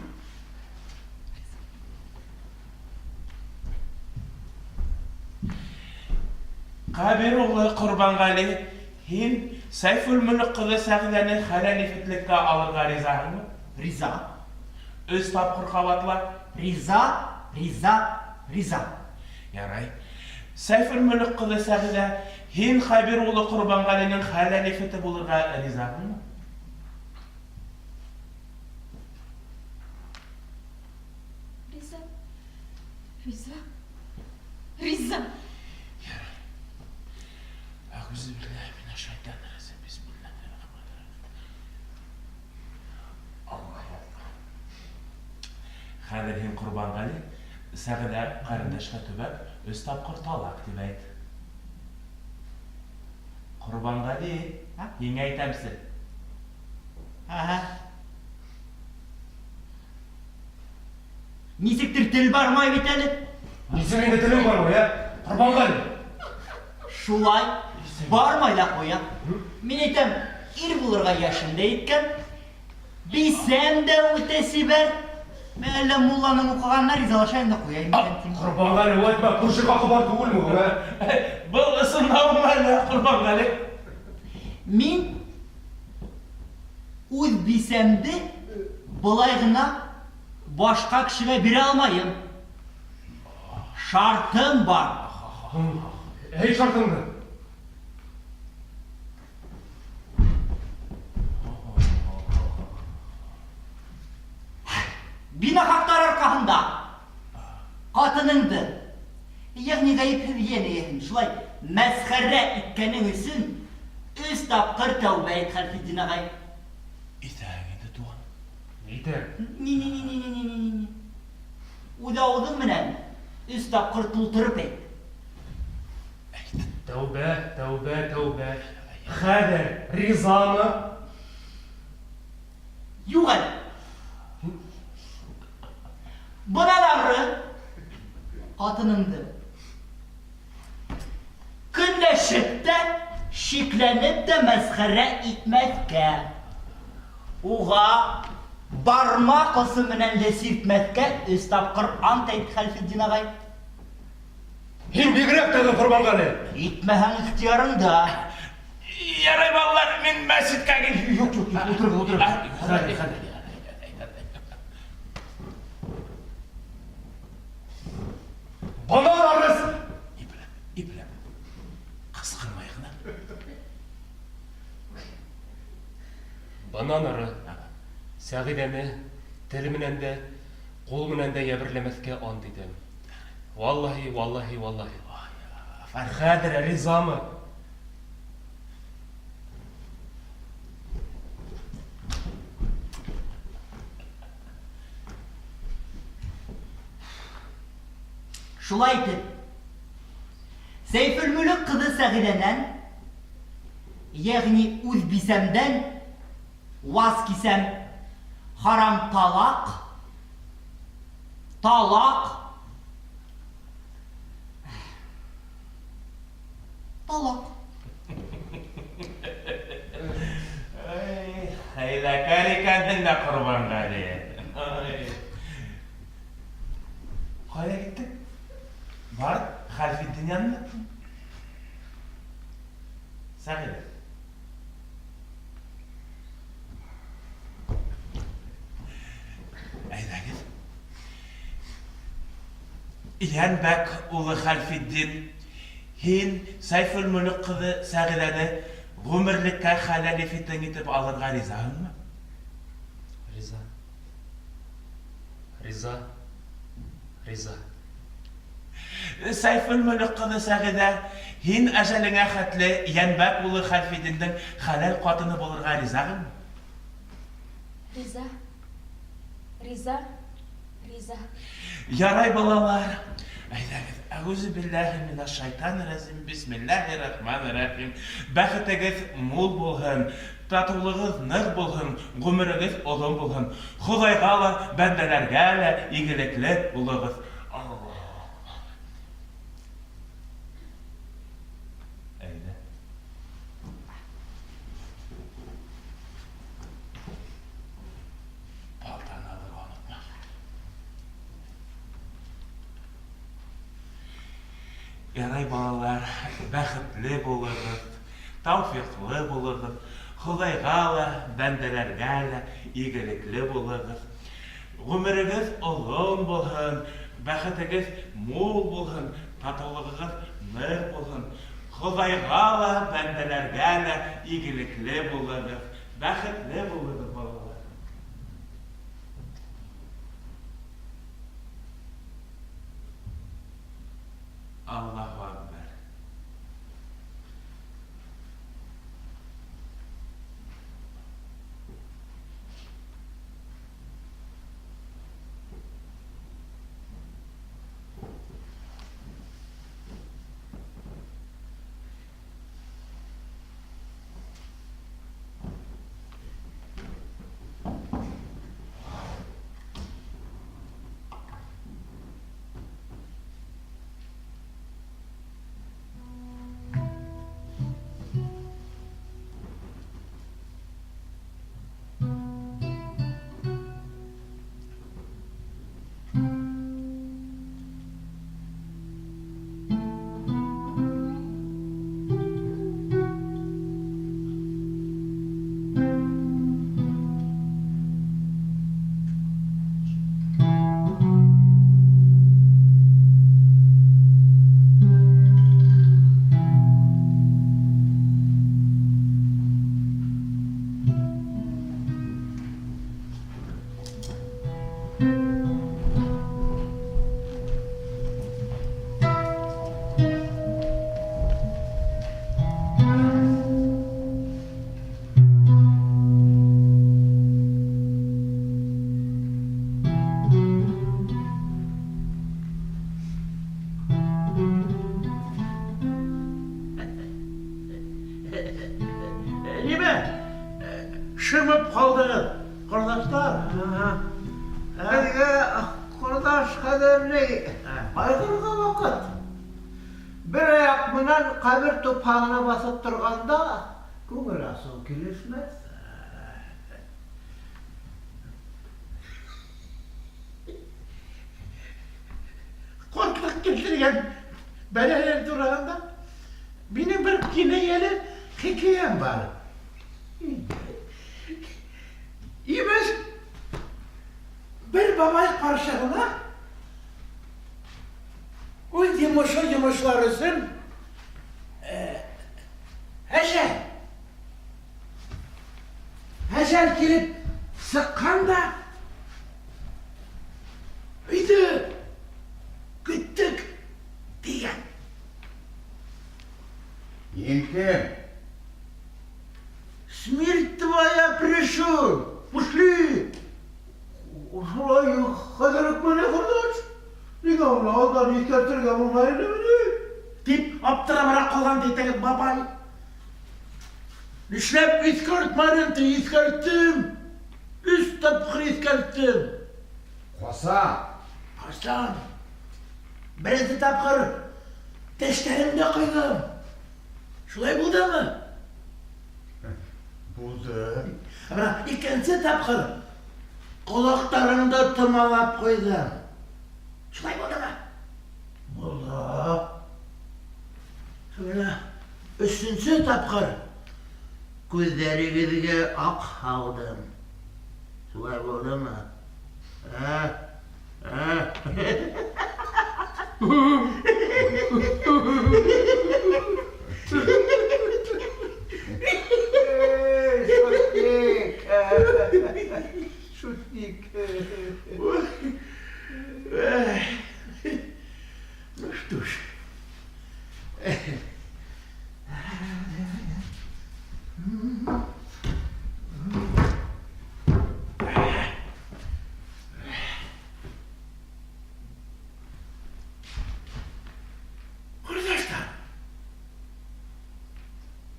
Ҡәбир углы Ҡорбанғәле, һин Сәйфелмөлөк ҡыҙы Сәғиҙәне хәләл ефетлеккә алырға ризаһыңмы? Риза. Өс тапҡыр ҡабатла. Риза, риза, риза. Ярай. Сәйфелмөлөк ҡыҙы Сәғиҙә, һин Хәбир улы Ҡорбанғәленең хәләл ефете булырға ризаһыңмы? Риза. Риза. Риза. Әғүзу билләһи минәш шайтанир ражим. Бисмиллаһир-рахманир-рахим. Аллаһу акбар. Хәҙер һин, Ҡорбанғәле, Сәғиҙә ҡәрендәшкә төбәп, өс тапҡыр талаҡ тип әйт. Ҡорбанғәле, һиңә әйтәмсе. Ага. Нисектер тел бармай бит әле. Нисек инде телең бармай, ә? Ҡорбанғәле. Шулай, бармай ла ҡуя. Мин әйтәм, ир булырға йәшем дә еткән. Бисәм дә үтә сибәр. Мин әллә мулланың уҡығанына ризалашайым да ҡуяйым икән тим. Ҡорбанғәле, улай итмә, күрше хаҡы бар түгелме һуң, ә? Был ысынлауымы әллә, Ҡорбанғәле? Мин үҙ бисәмде былай ғына башҡа кешегә бирә алмайым. Шартым бар. Әйт шартыңды. Бина хаҡтар арҡаһында ҡатыныңды, йәғни ғәйепһеҙ йән эйәһен шулай мәсхәрә иткәнең өсөн өс тапҡыр тәүбә ит, Хәлфетдин ағай. Итәк инде, туған. Итәк? Ни-ни-ни-ни-ни-ни-ни. Үҙ ауыҙың менән өс тапҡыр тултырып әйт. Әйт. Тәүбә, тәүбә, тәүбә. Хәҙер ризамы? Юҡ әле. Бынан ары ҡатыныңды көнләшеп тә, шикләнеп тә мәсхәрә итмәҫкә. Уға бармаҡ осо менән дә сиртмәҫкә өс тапҡыр ант әйт, Хәлфетдин ағай. Һин бигерәк тә Ҡорбанғәле. Итмәһәң ихтыярыңда. Ярай, балалар, мин мәсеткә китәм. Юҡ, юҡ, юҡ, ултырығыҙ, ултырығыҙ. Хәҙер, хәҙер. Бынан арыз. Ипләп, ипләп. Ҡысҡырмай ғына. Бынан ары Сәғиҙәне тел менән дә, ҡул менән дә йәберләмәҫкә ант итәм. Валлаһи, валлаһи, валлаһи. Хәҙер ризамы? Шулай итеп, Сәйфелмөлөк ҡыҙы Сәғиҙәнән, йәғни үҙ бисәмдән ваз кисәм. Харам талаҡ, талаҡ, талаҡ. Хәйләкәр икәнһең дә, Ҡорбанғәли. Ҡайҙа киттең? Бар, Хәлфетдин янына. Сәғиҙә. Әйҙәгеҙ. Йәнбәк улы Хәлфетдин, һин Сәйфелмөлөк ҡыҙы Сәғиҙәне ғүмерлеккә хәләл ефетең итеп алырға ризаһыңмы? Риза. Риза. Риза. Сәйфелмөлөк ҡыҙы Сәғиҙә, һин әжәлеңә хәтле Йәнбәк улы Хәлфетдиндең хәләл ҡатыны булырға ризаһыңмы? Риза. Риза. Риза. Ярай, балалар. Әйҙәгеҙ. Әғүзу билләһи минәш шайтанир рәжим. Бисмилләһир рахманир рахим. Бәхетегеҙ мул булһын, татыулығыҙ ныҡ булһын, ғүмерегеҙ оҙон булһын. Хоҙайға ла, бәндәләргә лә игелекле булығыҙ. Аллаһ. Әйҙә. Балтаны алырға онотма. Ярай, балалар, бәхетле булығыҙ, тауфиҡлы булығыҙ, Хоҙайға ла, бәндәләргә лә игелекле булығыҙ. Ғүмерегеҙ оҙон булһын, бәхетегеҙ мул булһын, татыулығығыҙ ныҡ булһын. Хоҙайға ла, бәндәләргә лә игелекле булығыҙ, бәхетле булығыҙ, балалар. Аллаһу акбар. Нимә? Шымып ҡалдығыҙ, ҡорҙаштар. Беҙгә, ҡорҙаш, хәҙер ни, ҡайғырырға ваҡыт. Бер аяҡ менән ҡәбер тупһағына баҫып торғанда күңел асыу килешмәҫ. Ҡартлыҡ килтергән бәләләр тураһында минең бер кинәйәле хикәйәм бар. Имеш, бер бабай ҡаршығына үҙ йомошо йомошлар өсөн әжәл. Әжәл килеп сыҡҡан да, өйҙө көттөк тигән. Һин кем? Смерть твоя пришел. Пошли. Шулай хәҙер үк менә, ҡорҙаш. Нигә уны алдан иҫкәртергә булмай инеме ни? Тип аптырабыраҡ ҡалған ти теге бабай. Нишләп иҫкәртмәнең ти, иҫкәрттем. Өс тапҡыр иҫкәрттем. Ҡасан? Ҡасан? Беренсе тапҡыр тештәремде ҡойҙом. Шулай булдымы? Булды. Ә менә икенсе тапҡыр ҡолаҡтарыңды томалап ҡуйҙым. Шулай булдымы? Булды. Менә өсөнсө тапҡыр күҙҙәрегеҙгә аҡ һалдым. Шулай булдымы? Ә? Ә? Шутник. Шутник. Ну что ж. Ҡорҙаштар.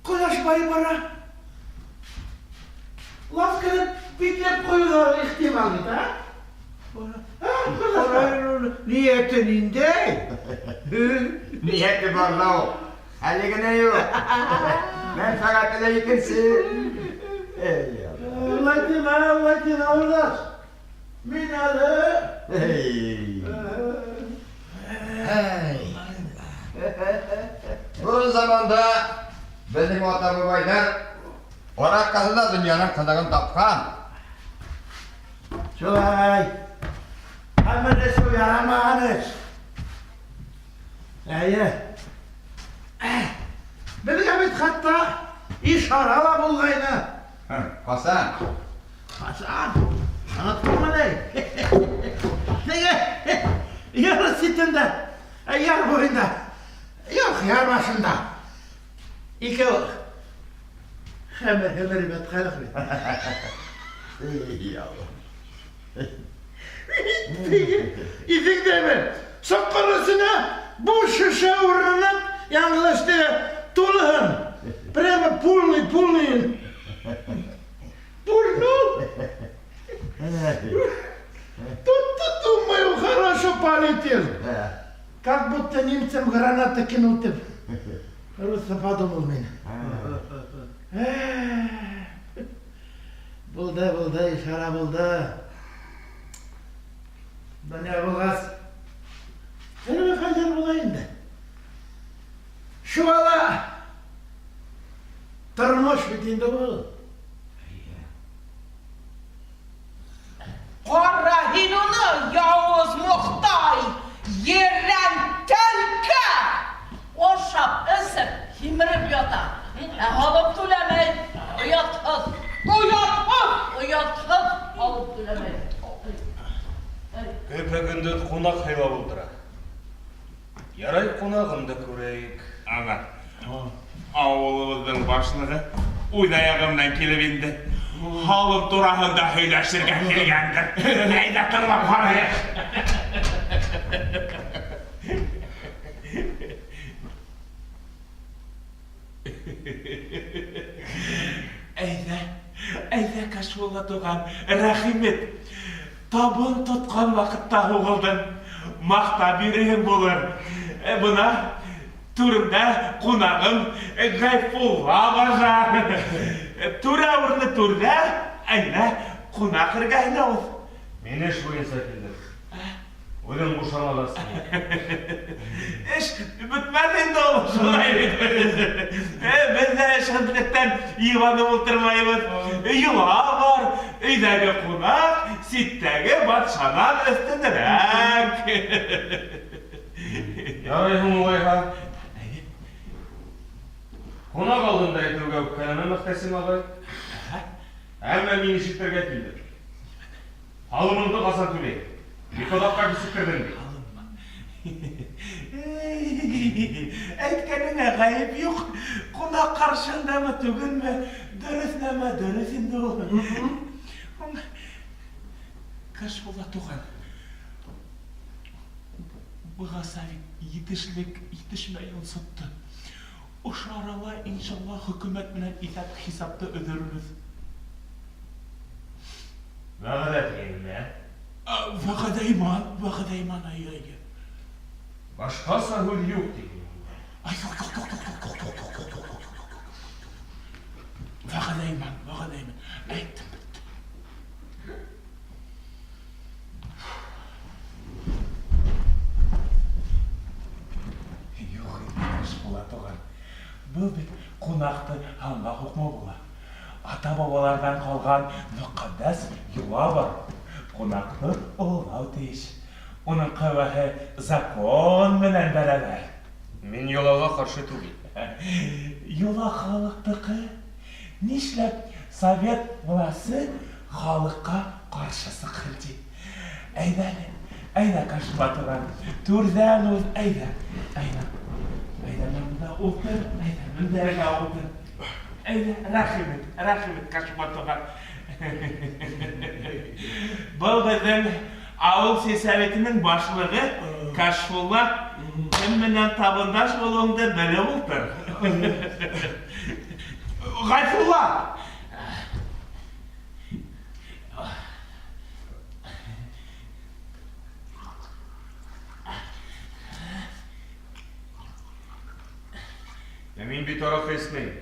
Ҡояш байып бара. Лавканы бикләп ҡуйыуҙары ихтимал бит, а? Ниәте ниндәй? Ниәте бар ла ул. Әле генә юҡ. Мәнфәғәте лә икенсе. Эй, Алла. Улай тимә, улай тимә, ҡорҙаш. Мин әле... Эй. Эй. Был заманда беҙҙең ата-бабайҙар араҡыһыҙ ҙа донъяның ҡыҙығын тапҡан. Шулай. Хәмер эсеү ярамаған эш. Әйе. Беҙгә бит хатта ишара ла булғайны. Ҡасан? Ҡасан? Оноттоңмо ни? Теге яр ситендә, яр буйында, юҡ, яр башында. Икәү хәмер һемереп ятҡайныҡ бит. Эй, Алла. Иҫеңдәме? Соҡор эсенә буш шешә урынына яңылыш теге тулыһын. Прямо полный, полный. Пульнул. Тут-то, думаю, хорошо полетел. Как будто немцам граната кинул тип. Просто подумал мин. Булды, булды, ишара булды. Донъя булғас, төрлө хәлдәр була инде. Шуға ла тормош бит инде был. Ҡара һин уны, яуыз Мохтай, ерән тәлкә! Ашап, эсеп, һимереп ята. Ә һалым түләмәй. Оятһыҙ. Оятһыҙ! Оятһыҙ һалым түләмәй. Көпә-көндөҙ ҡунаҡ һыйлап ултыра. Ярай, ҡунағын да күрәйек. Ана, ауылыбыҙҙың башлығы үҙ аяғы менән килеп инде. Һалым тураһында һөйләшергә килгәндер. Әйҙә тыңлап ҡарайыҡ. Әйҙә, әйҙә, Кашфулла туған, рәхим ит. Табын тотҡан ваҡытта һуғылдың. Маҡтап йөрөйһөң булыр. Бына түремдә ҡунағым Ғәйфулла бажа. Түрә урыны түрҙә, әйҙә, ҡунаҡ эргәһенә уҙ. Мин эш буйынса килдем. Үҙең бушана аласың. Эш бөтмәҫ инде ул, шулай бит. Беҙ ҙә эшһеҙлектән йыбанып ултырмайбыҙ. Йола бар, өйҙәге ҡунаҡ ситтәге батшанан өҫтөнөрәк. Ярай һуң улайһа. Ҡунаҡ алдында әйтеүгә үпкәләмә, Мөхтәсим ағай. Әммә мин ишетергә килдем. Һалымыңды ҡасан түләйем? Бик оҙаҡҡа кисектерҙең бит. Әйткәнеңә ғәйеп юҡ. Ҡунаҡ ҡаршындамы, түгелме? Дөрөҫ нәмә, дөрөҫ инде ул. Кашфулла туған. Бығаса бит етешлек етешмәй йонсотто. Ошо арала, иншалла, хөкүмәт менән иҫәп-хисапты өҙөрбөҙ. Вәғәҙә тигәнме, ә? Вәғәҙә иман, вәғәҙә иман, әйе, әйе. Башҡаса һүҙ юҡ тигән. Ай, юҡ, юҡ, юҡ, юҡ, юҡ, юҡ, юҡ, юҡ, юҡ, юҡ, юҡ, юҡ. Вәғәҙә иман. Ҡуймам, вәғәҙәймен. Әйттем бит. Юҡ инде, Ташбулат туған. Был бит ҡунаҡты һанға һуҡмау була. Ата-бабаларҙан ҡалған мөҡәддәс йола бар. Ҡунаҡты ололау тейеш. Уның ҡәүәһе закон менән бәрәбәр. Мин йолаға ҡаршы түгел. Йола халыҡтыҡы. Нишләп совет власы халыҡҡа ҡаршы сыҡһын ти? Әйҙә әле, әйҙә, Кашима туған, түрҙән уҙ, әйҙә, әйҙә. Әйҙә, бында ултыр, әйҙә, мендәргә ултыр. Әйҙә, рәхим ит, рәхим ит, Кашима туған. Был беҙҙең ауыл сельсоветының башлығы Кашфулла. Кем менән табындаш булыуыңды белеп ултыр. Ғайфулла! Ә мин бит аракы эсмәйем.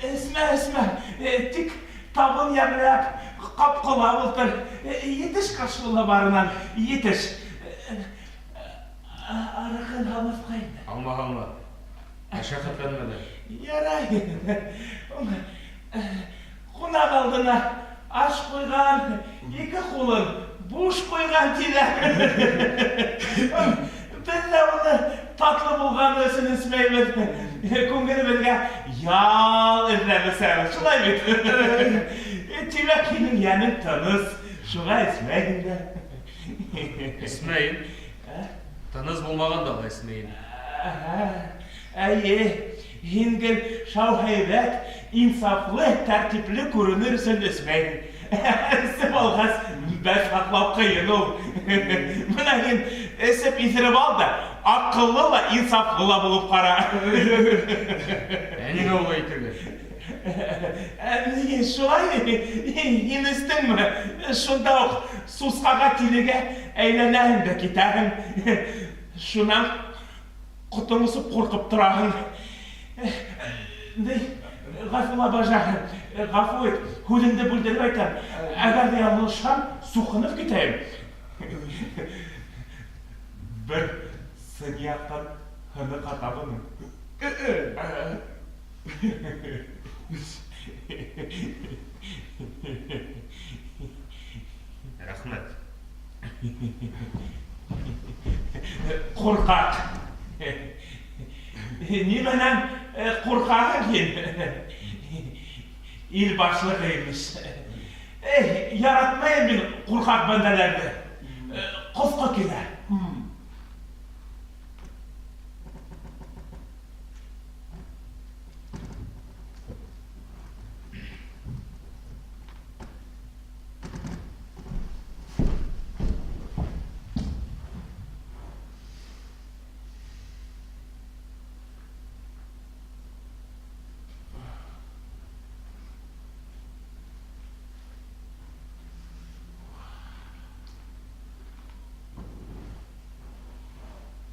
Эсмә, эсмә. Тик табын ямьләп, ҡапҡылап ултыр. Етеш Кашфулла барынан, етеш. Аракын алмаҫҡа инде. Алма, алма. Мәшәҡәтләнмә дә. Ярай. Ҡунаҡ алдына аш ҡуйған, ике ҡулын буш ҡуйған тиҙәр. Беҙ ҙә уны татлы булғаны өсөн эсмәйбеҙ. Күңелебеҙгә ял эҙләп эсәбеҙ. Шулай бит? Тимәк, һинең йәнең тыныс, шуға эсмәйһең дә. Эсмәйем. Тыныс булмағанда ла эсмәйем. Әйе, һин гел шау һәйбәт, инсафлы, тәртипле күренер өсөн эсмәйһең. Эсеп алғас, бәс һаҡлау ҡыйын ул. Бына һин эсеп иҫереп ал да, аҡыллы ла, инсафлы ла булып ҡара. Ә ниңә улай итергә? Ә, шулай, һин эстеңме? Шунда уҡ сусҡаға, тилегә әйләнәһең дә китәһең. Шунан ҡотоң осоп ҡурҡып тораһың. Ни, Ғәфулла бажа, ғәфү ит, һүҙеңде бүлдереп әйтәм. Әгәр ҙә яңылышһам, суҡынып китәйем. Бер сынаяҡтан һыны ҡата бының. Рәхмәт. Ҡурҡаҡ. Нимәнән ҡурҡаһың һин? Ил башлығы имеш. Эй, яратмайым мин ҡурҡаҡ бәндәләрҙе. Ҡоҫҡо килә.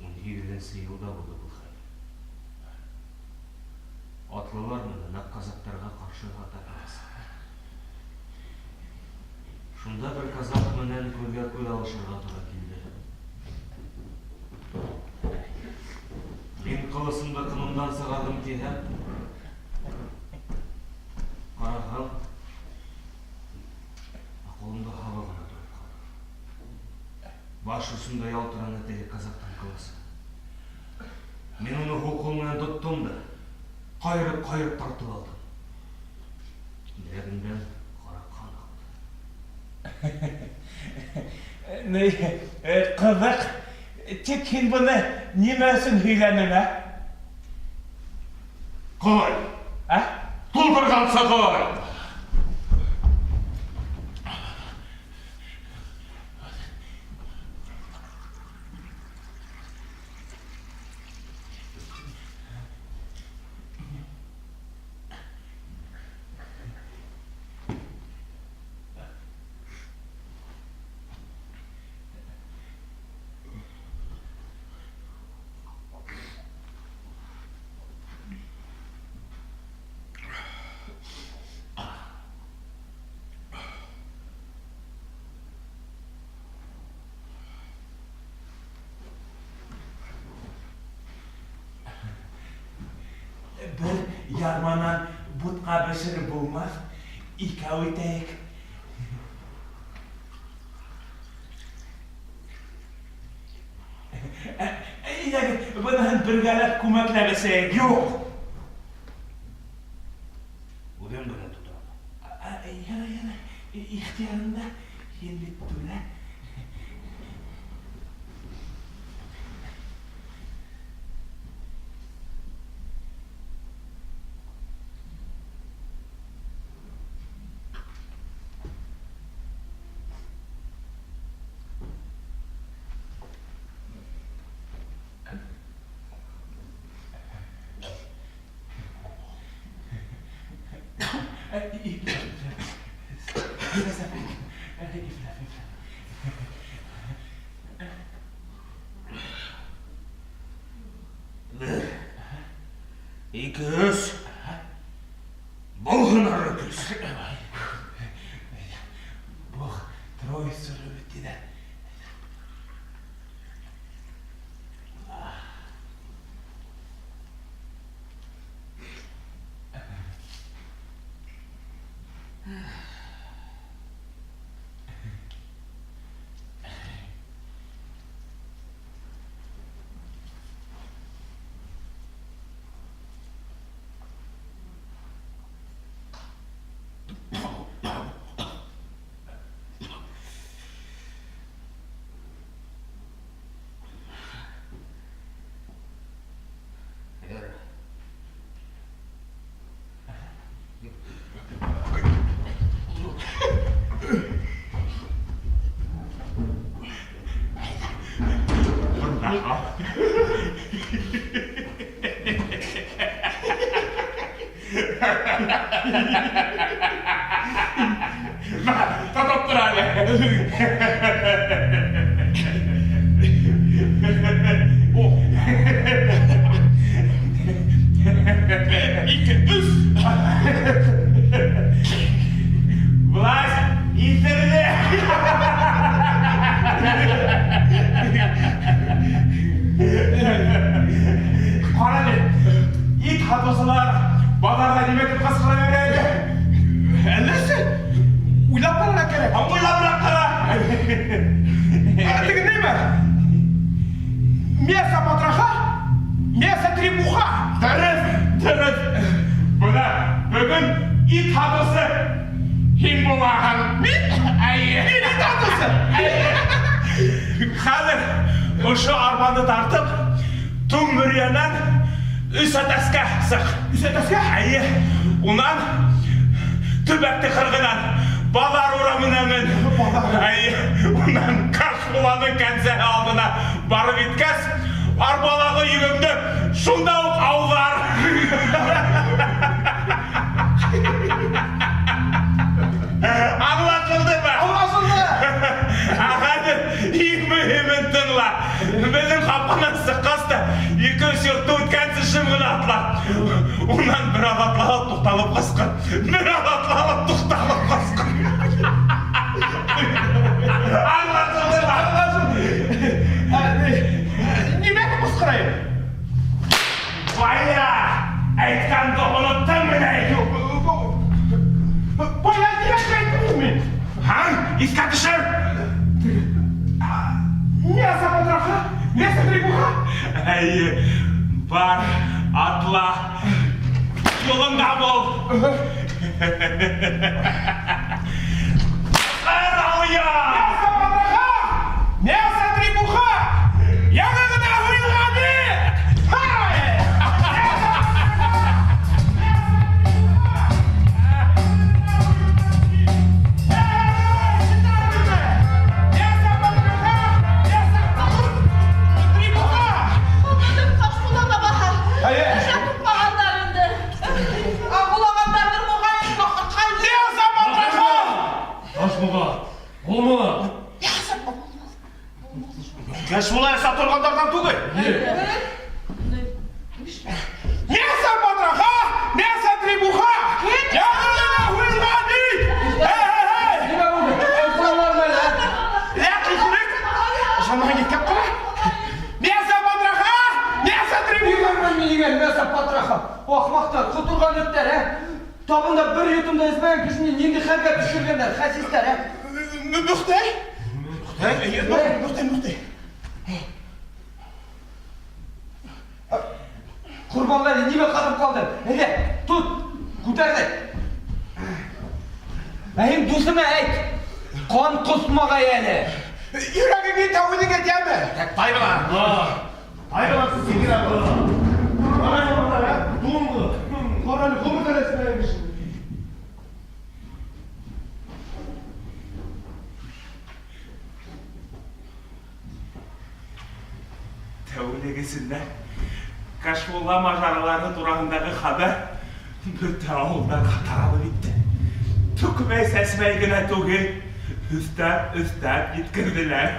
Унһигеҙенсе йылда булды был хәл. Атлылар менән аҡ казактарға ҡаршы атака яһаны. Шунда бер казак менән күҙгә күҙ алышырға тура килде. Мин ҡылысымды ҡынымдан сығарҙым тиһәм, ҡараһам, ә ҡулымда һабы ғына тороп ҡалды. Баш осонда ялтыраны теге казактың ҡылысы. Мин уны һул ҡул менән тоттом да, ҡайырып-ҡайырып тартып алдым. Беләгемдән ҡара ҡан аҡты. Ни, ҡыҙыҡ, тик һин быны нимә өсөн һөйләнең, ә? Ҡой! Ә? Тултырғансы ҡой! Ярманан бутҡа бешереп булмаҫ, икәү итәйек. Әйҙәгеҙ, быныһын бергәләп күмәкләп эсәйек. Юҡ! Үҙем генә тотам. Ярай, ярай, ихтыярыңда, һин бит түрә. Бер, ике, өс. Булһын ары көс. Бог троицу любит, тиҙәр. Ярай. Тотоп тор әле. Ике, өс. Власть иҫерҙе. Ҡара әле, ит һатыусылар баҙарҙа нимә тип ҡысҡыра бирә әле? Әлләсе, уйлап ҡарарға кәрәк. Уйлабыраҡ ҡара. Ә, теге нимә? Мясо потроха, мясо требуха. Дөрөҫ, дөрөҫ. Бына бөгөн ит һатыусы һин булаһың. Мин? Әйе. Мин ит һатыусы. Хәҙер ошо арбаны тартып, туң мөрйәнән Өс Әтәскә сыҡ. Өс Әтәскә? Әйе. Унан төбәк тыҡрығынан баҙар урамына мен. Әйе. Унан Кашмуланың кәнсәһе алдына барып еткәс, арбалағы йөгөңдө шунда уҡ ауҙар. Аңлашылдымы? Аңлашылды. Ә хәҙер иң мөһимен тыңла. Беҙҙең ҡапҡанан сыҡҡас та ике-өс йортто үткәнсе шым ғына атла. Унан бер аҙ атлап туҡталып ҡысҡыр. Бер аҙ атлап туҡталып ҡысҡыр. Аңлашылдымы? Аңлашылды. Нимә тип ҡысҡырайым? Бая әйткәнде оноттоңмо ни? Бая нимә әйттем мин? Һа, иҫкә төшөр. Мясо потроха, мясо требуха. Әйе, бар, атла. Юлыңда бул. Ҡыр алъя! Мясо потроха, мясо требуха. Яңы ғына һуйылған ит. Һай! Мясо потроха, мясо требуха. Аңладым, Ташбулат ағаһы. Әйе. Нишләп тотмағандар инде? Ағыулағандарҙыр моғайын, бахырҡай. Мясо потроха. Ташбуға, булма. Кәшмула эсә торғандарҙан түгел. Мясо потроха, мясо требуха. Яңы ғына һуйылған ит. Эй, эй, эй! Нимә булды? Ҡулларым әле. Ләк иҫерек. Ышанмаһаң иҫкәп ҡара. Мясо потроха, мясо требуха. Мин дигән мясо потроха. Ахмаҡтар, ҡоторған эттәр, ә? Табында бер йотом да эсмәгән кешене ниндәй хәлгә төшөргәндәр, хәсистәр, ә? Мөхтәй? Мөхтәй, Мөхтәй, Мөхтәй. Ҡорбанғәле, нимә ҡатып ҡалдың? Әйҙә, тот, күтәрҙе. Ә һин дуҫыңа әйт, ҡан ҡоҫмағай әле. Йөрәгең итә үҙеңә тиәме? Тайбала. Тайбала сигенә Дуңғыҙ. Ҡара әле, ғүмерҙә лә эсмәгән кеше. Тәүлек эсендә Кашмулла мажаралары тураһындағы хәбәр бөтә ауылдарға таралып китте. Түкмәй сәсмәй генә түгел, өҫтәп өҫтәп еткерҙеләр.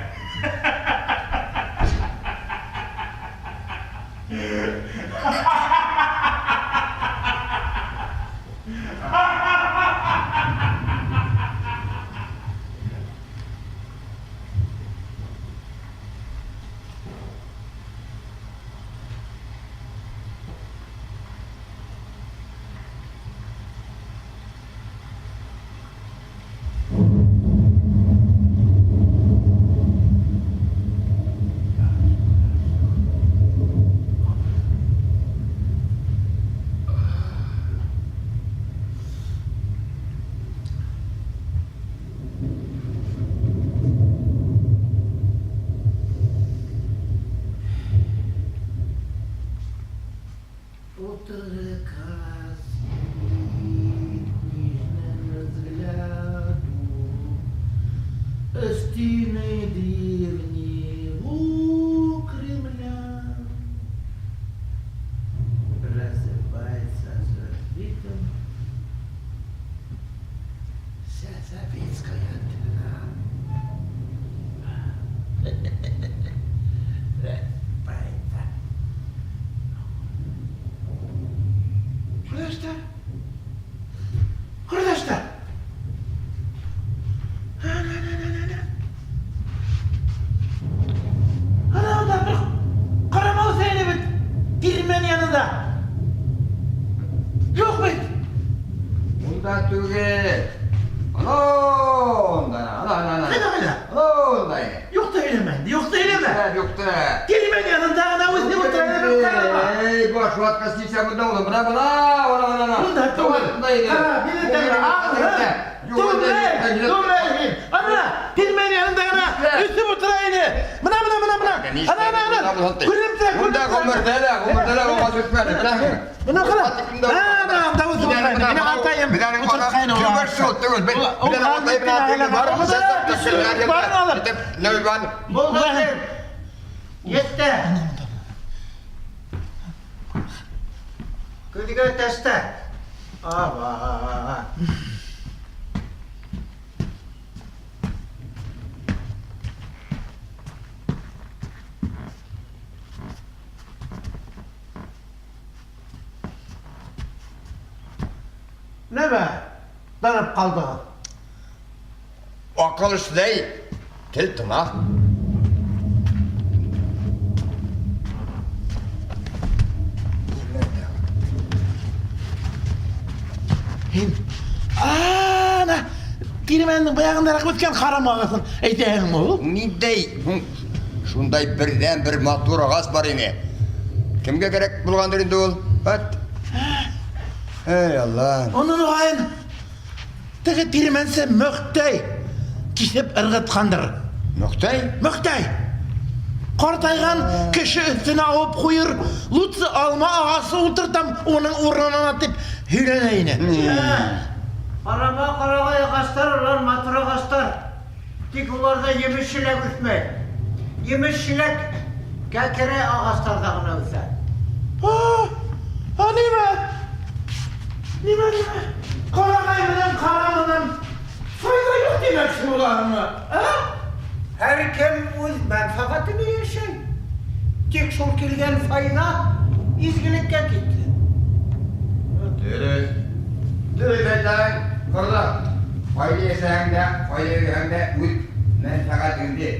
Утро к взгляду, Стены древнего Кремля. Просыпается с рассветом вся советская тьма. Просыпается. Ҡорҙаштар. Ҡорҙаштар. Ана, ана, ана, ана. Ана унда бер ҡарама үҫә ине бит. Тирмән янында. Юҡ бит. Унда түгел. Ана унда, ана, ана, ана. Ҡайҙа, ҡайҙа? Ана унда. Юҡ та һөйләмә, юҡ та һөйләмә. Юҡ та. Тирмән янында ғына үҫеп ултыра ине бер ҡарама. Эй, баш ватҡас нисә бында ул? Бына, бына, ана, ана, ана. Унда түгел. Унда ине. Ҡара, мине тәңре, ағыҙ. Түгел, түгел. Ана, тирмән янында ғына үҫеп ултыра ине. Бына, бына, бына, бына. Ана, ана, ана. Күренеп тора, Унда күренеп тора. ғүмерҙә лә, ғүмерҙә лә ағас үҫмәне, беләһеңме? Бына ҡара. Ана, унда үҫеп ултыра ине. Минең атайым ултыртҡайны ул ағасты. Барын алып. Булды. Етте. Күҙгә тәстә. Аба. Нәмә? Тынып ҡалдығыҙ. Аҡыл эшләй, тел тына. Һин, ана, тирмәнең баяғындараҡ үҫкән ҡарама ағасын әйтәһеңме ул? Ниндәй һуң шундай берҙән-бер матур ағас бар ине. Кемгә кәрәк булғандыр инде ул? Ат. Эй, Алла. Уны моғайын теге тирмәнсе Мөхтәй киҫеп ырғытҡандыр. Мөхтәй? Мөхтәй. Ҡартайған кеше өҫтөнә ауып ҡуйыр, лутсы алма ағасы ултыртам уның урынына тип һөйләнә ине. Ҡарама ҡарағай ағастар, улар матур ағастар. Тик уларҙа емеш-еләк үҫмәй. Емеш-еләк кәкре ағастарҙа ғына үҫә. А, нимә? Нимә, нимә? Ҡарағай менән ҡараманан файҙа юҡ тимәксе булаһыңмы? А? Һәр кем үҙ мәнфәғәтенә йәшәй. Тик шул килгән файҙа изгелеккә китте. Дөрөҫ. Дөрөҫ әйтәһең, ҡорҙаш. Файҙа йәшәһәң дә, файҙа бирһәң дә үҙ мәнфәғәтеңде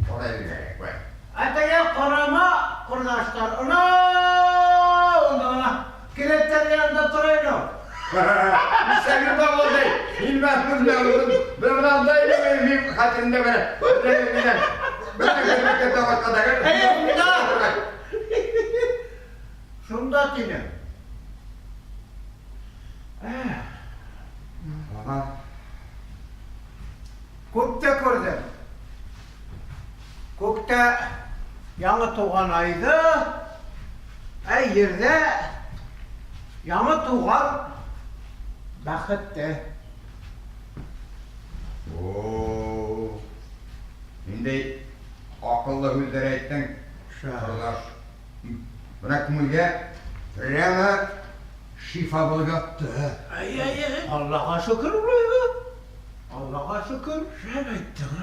ҡарай белергә кәрәк. Ә теге ҡарама ҡорҙаштар, анау Нишләгән булды? Мин бәхетмен. Бер андай мин хәтеремдә бер. Бер мәктәптә вакытта. Шунда тине. Күктә күрҙем. Күктә яңы тыуған айҙы, ә ерҙә яңы тыуған бәхетте. О, ниндәй аҡыллы һүҙҙәр әйттең, ҡорҙаш. Бына күңелгә прямо шифа булып ятты. Аллаға шөкөр улайға. Аллаға шөкөр. Шәп әйттең, ә?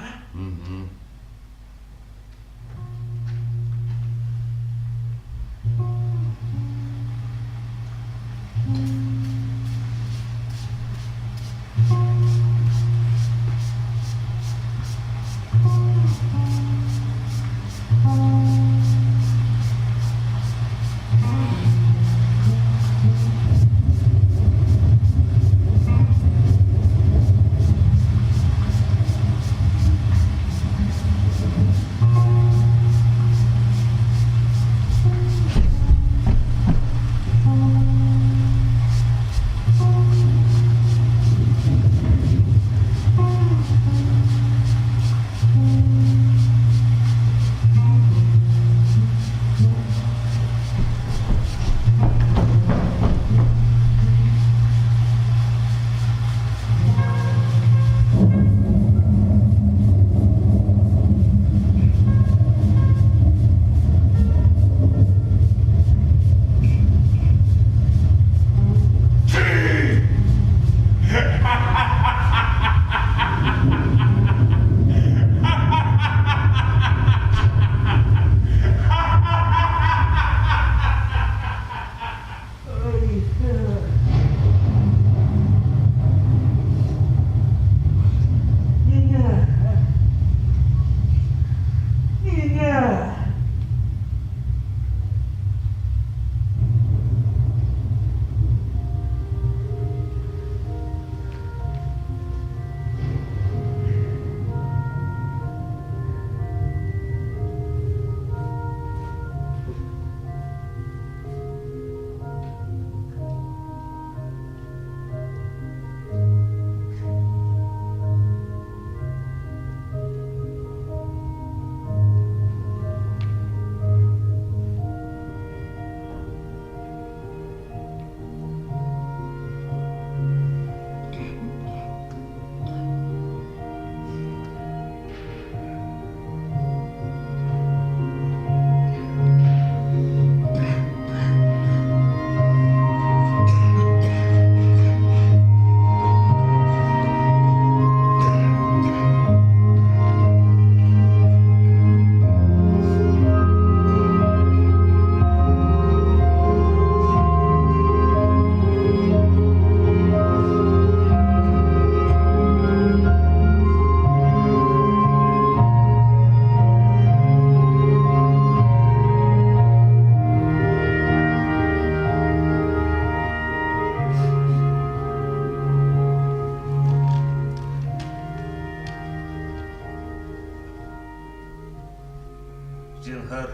Зинһар,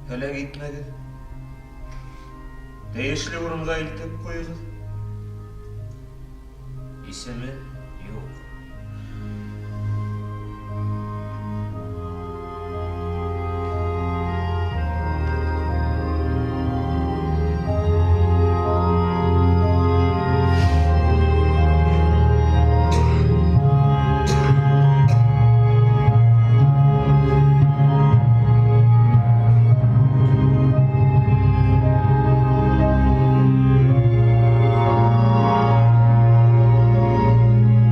һәләк итмәгеҙ. Тейешле урынға илтеп ҡуйығыҙ. Исеме юҡ.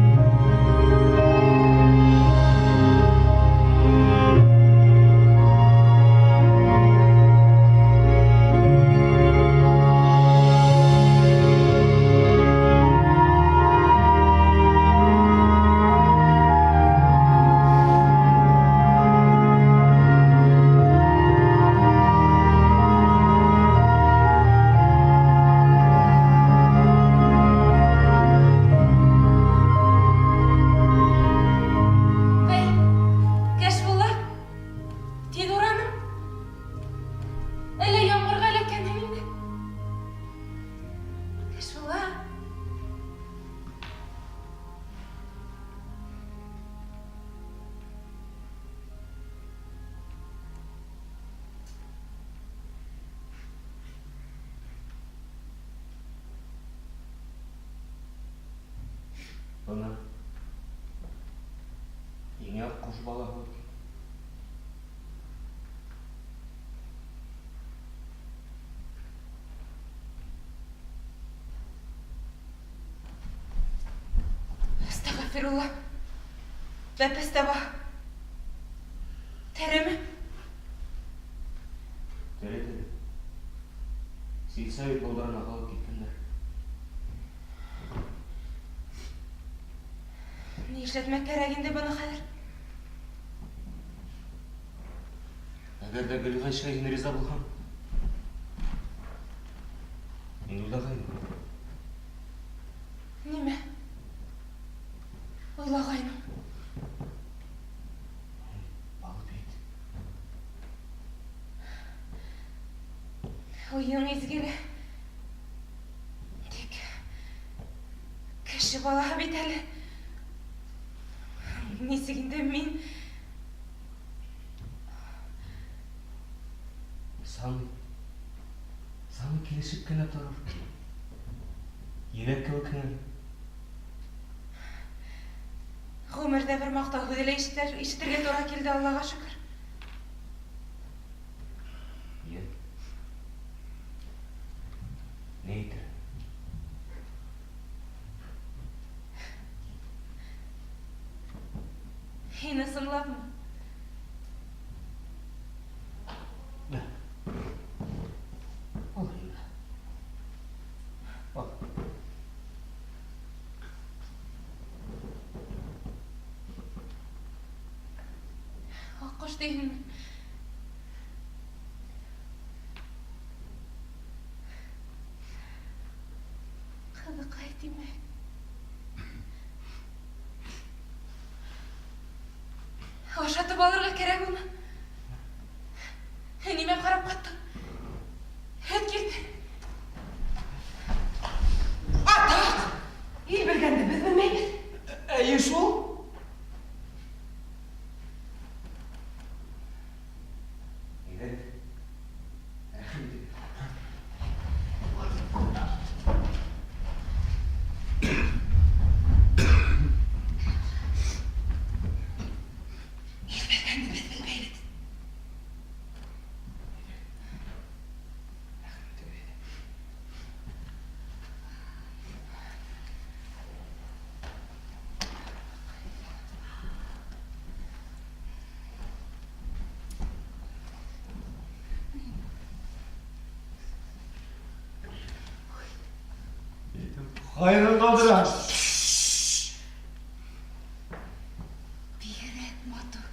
Thank Әллә ямғырға эләккәнһең инде? Кәшфулла. Бына еңе аҡҡош балаһы алып килде. Әстәғәфирулла. Бәпес тә бар. Тереме? Тере, тере. Сельсовет болдарына ҡалып киткәндәр. Ни эшләтмәк кәрәк инде быны хәҙер? Әгәр ҙә Гөлғәйшә һин риза булһаң, мин уйлағайным. Нимә? Уйлағайным. Был бит. Уйың изгеле. Тик кеше балаһы бит әле. Нисек инде мин Самый, самый килешеп кенә торор. Еләк кеүек һеңел. Ғүмерҙә бер маҡтау һүҙе лә ишетергә тура килде, Аллаға шөкөр. Йә. Ни әйтер? Һин ысынлапмы? Ал инде. Ал. Аҡҡош тиһеңме? Ҡыҙыҡай тимәк. Ашатып алырға кәрәк уны. Нимә ҡарап ҡаттың? Һөт килде. Атаҡ! Ил белгәнде беҙ белмәйбеҙ. Эйе шул. Әйҙәгеҙ. Рәхим итегеҙ. Ил белгәнде беҙ белмәйбеҙ. Хайран ҡалдыра. Бигерәк матур.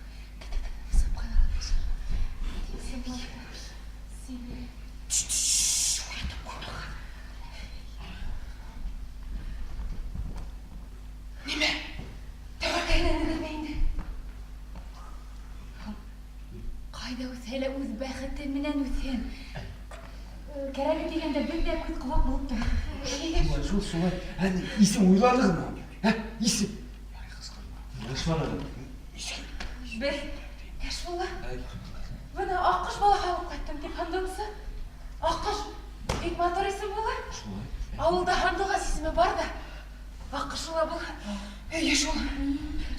Нимә? Тәүәккәлләнегеҙме инде? Ҡайҙа үҫһә лә үҙ бәхете менән үҫһен. Кәрәге тигәндә беҙ ҙә күҙ ҡолаҡ булып тороҡ. Шулай, шул, шулай. Ә, исем уйланығыҙмы? Ә, исем. Уйлашманым. Беҙ, Кәшфулла, бына аҡҡош балаһы алып ҡайттым тип һандыңсы. Аҡҡош бик матур исем була. Шулай. Ауылда һандуғас исеме бар ҙа. Аҡҡош була был. Эйе шул.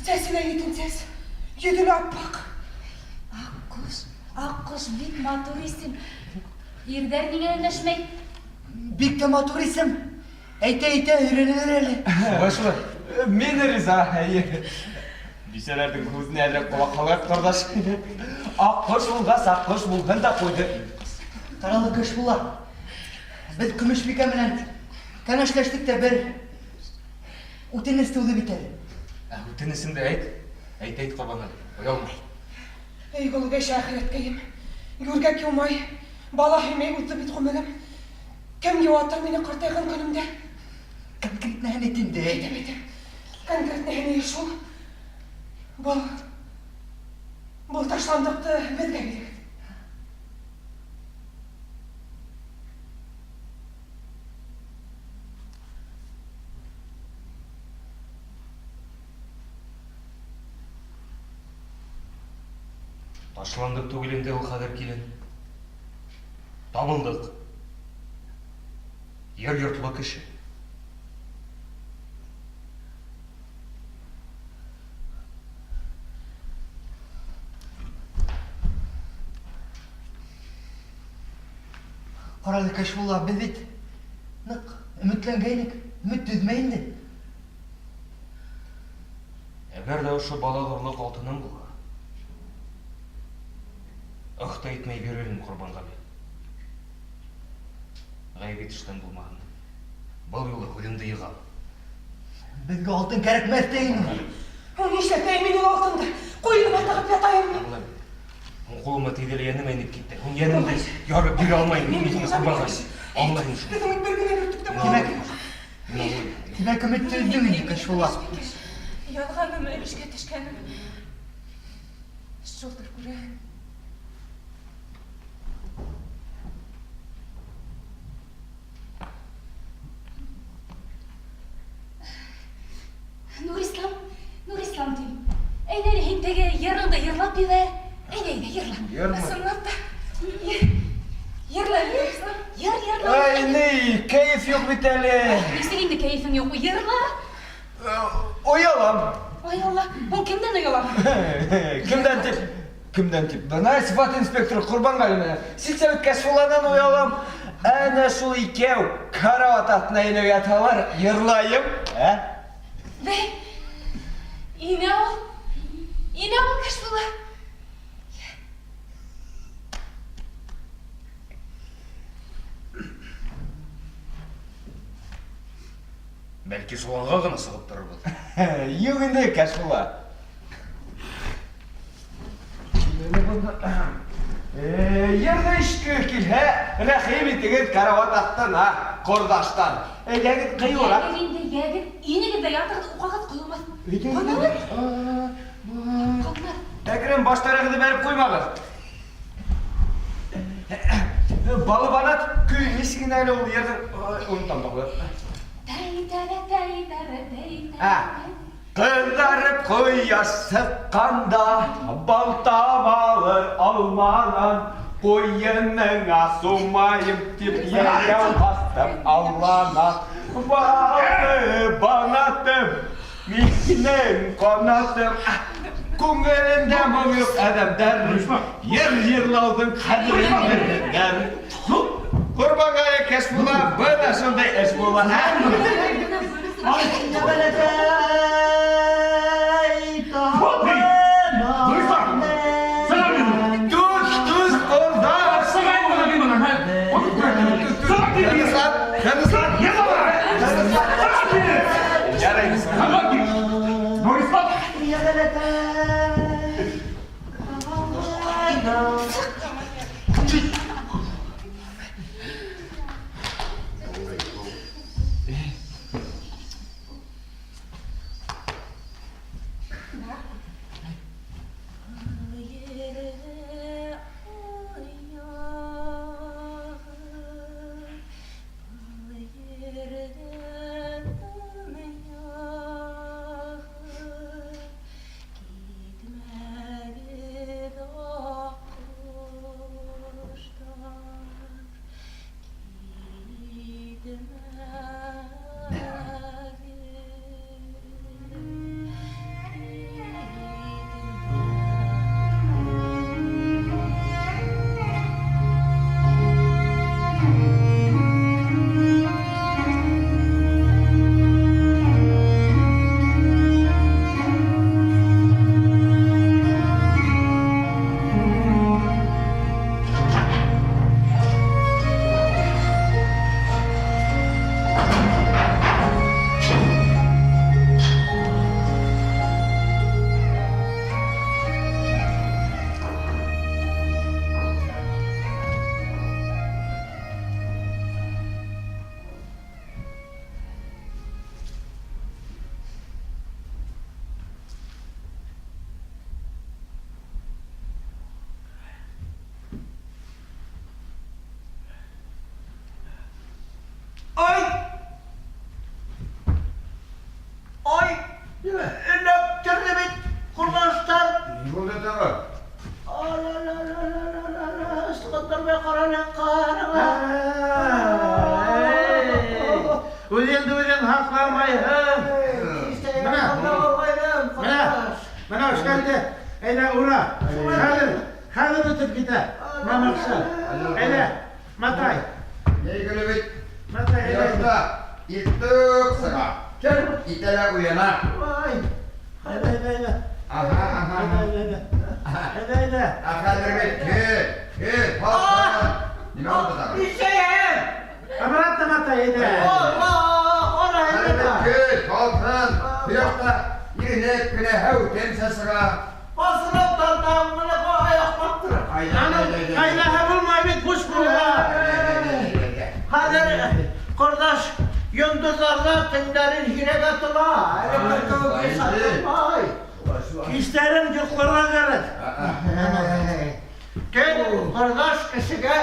Сәсе лә етен сәс. Йөҙө лә аппаҡ. Аҡҡош, аҡҡош бик матур исем. Ирҙәр ниңә өндәшмәй? Бик тә матур исем. Әйтә-әйтә өйрәнәләр әле. Шулай, шулай. Мин риза, әйе. Бисәләрҙең һүҙенә әҙерәк ҡолаҡ һалайыҡ, ҡорҙаш. Аҡҡош булғас, аҡҡош булһын да ҡуйҙы. Ҡаралы Кәшфулла. Беҙ Көмөшбикә менән кәңәшләштек тә бер үтенес тыуҙы бит әле. Ә үтенесеңде әйт. Әйт, әйт, ҡорбан әле. Оялма. Эй, Гөлгәш, әхирәткәйем. Гүргә килмай, бала һөймәй үтте бит ғүмерем. Кем йыуатыр мине ҡартайған көнөмдә? Конкретно әйт инде. Әйтәм, әйтәм. Конкретно әйт шул. Был ташландыҡты беҙгә бирегеҙ. Ташландыҡ түгел инде ул хәҙер, килен. Табылдыҡ. Ер йортло кеше. Ҡарале, Кәшфулла, беҙ бит ныҡ өмөтләнгәйнек. Өмөт өҙмә инде. Әгәр ҙә ошо бала алырлыҡ алтыным булһа, ыҡ та итмәй бирер инем Ҡорбанғәле. Ғәйеп итештән булмаһын. Был юлы һүҙемде йығам. Беҙгә алтын кәрәкмәҫ тә ине. Ул нишләтәйем мин ул алтынды? Ҡуйыныма тығып ятайыммы? Аңлайым. Һуң ҡулыма тейҙе лә йәнемә инеп китте. Һуң йәнемде ярып бирә алмайым мин һиңә, Ҡорбанғәле. Аңлайым шуны. Беҙҙең бер генә бөртөк тә Мин булманы. аңлайым. Тимәк, өмөттө өҙҙөң инде, Кәшфулла. Яҙғаным, өлөшкә төшкәнем. Шулдыр күрәһең. Нурислам, Нурислам тим. Әйҙә әле һин теге йырыңды йырлап ебәр. Әйҙә, әйҙә, йырла. Йырмы? Ысынлап та. Йырла, Нурислам. Йыр, йырла. Ай, ни, кәйеф юҡ бит әле. Нисек инде кәйефең юҡ? Йырла. Оялам. Ай Алла, ул кемдән оялам? Кемдән тип? Кемдән тип? Бына сифат инспекторы Ҡорбанғәле менән. Сельсовет Кәшфулланан оялам. Әнә шул икәү карават аҫтына инеп яталар, йырлайым. Ә? Бәй, инә ул. Инә ул Кәшфулла. Бәлки соланға ғына сығып торорбоҙ. Юҡ инде, Кәшфулла. Йырҙы ишкеһе килһә, рәхим итегеҙ карават аҫтына, ҡорҙаштан. Әйҙәгеҙ, ҡыйыуыраҡ. Йәгеҙ инде, йәгеҙ. Инегеҙ ҙә ятығыҙ, уҡағыҙ, ҡойолмаҫ. Ҡалмаҫ. Әкрен баштарығыҙҙы бәреп ҡуймағыҙ. Балыбанат көй нисек инде әле ул йырҙың? Онотам да ҡуям. Ҡыҙҙарып ҡояш сыҡҡанда, балтам алыр алманан, ҡуйыныңа сумайым тип йәйәү баҫтым алланан. Балыбанатым, минең ҡанатым. Күңелендә моң юҡ әҙәмдәр, йыр йырлауҙың ҡәҙерен белгәндәр. Ҡорбанғәле Кәшфулла, бына шундай эш була. Ай, Түҙ, түҙ, ҡорҙаш. Тыныслан, тыныслан. Ярай. Ай! Ай! Эләктерҙе бит, ҡорҙаштар! Ни булды тағы? Ай, Алдамайһың. Менә. Менә. Менә эшкәлде. Әйдә, ура. Хәҙер, хәҙер үтеп китә. Мамыҡсы. Әйдә, матай. Ни көлө бит. Матай, әйдә. Кояшта иртүк сыға. Черт итә лә уяна. Ай. Әйдә, әйдә, әйдә. Ага, ага. Әйдә, әйдә, әйдә. Әйдә, әйдә. Ә хәҙер бит көҙ, көҙ, һалҡын. Нимә булды тағы? Ишәйем! Обратно матай, әйдә. Алла, ҡара Хәҙер бит әйдә. көҙ, һалҡын. Кояшта иренеп кенә һәүтемсә сыға. Басылып тартам, менә аяҡлап тора. Айда, Аның айда, айда. хәйләһе булмай бит, буш булға. Айда. Хәҙер, ҡорҙаш, йондоҙҙарҙа төндәрен һирәк атыла. Әле кеүек атылмай. Кистәрен йоҡларға кәрәк. Төн, ҡорҙаш, кешегә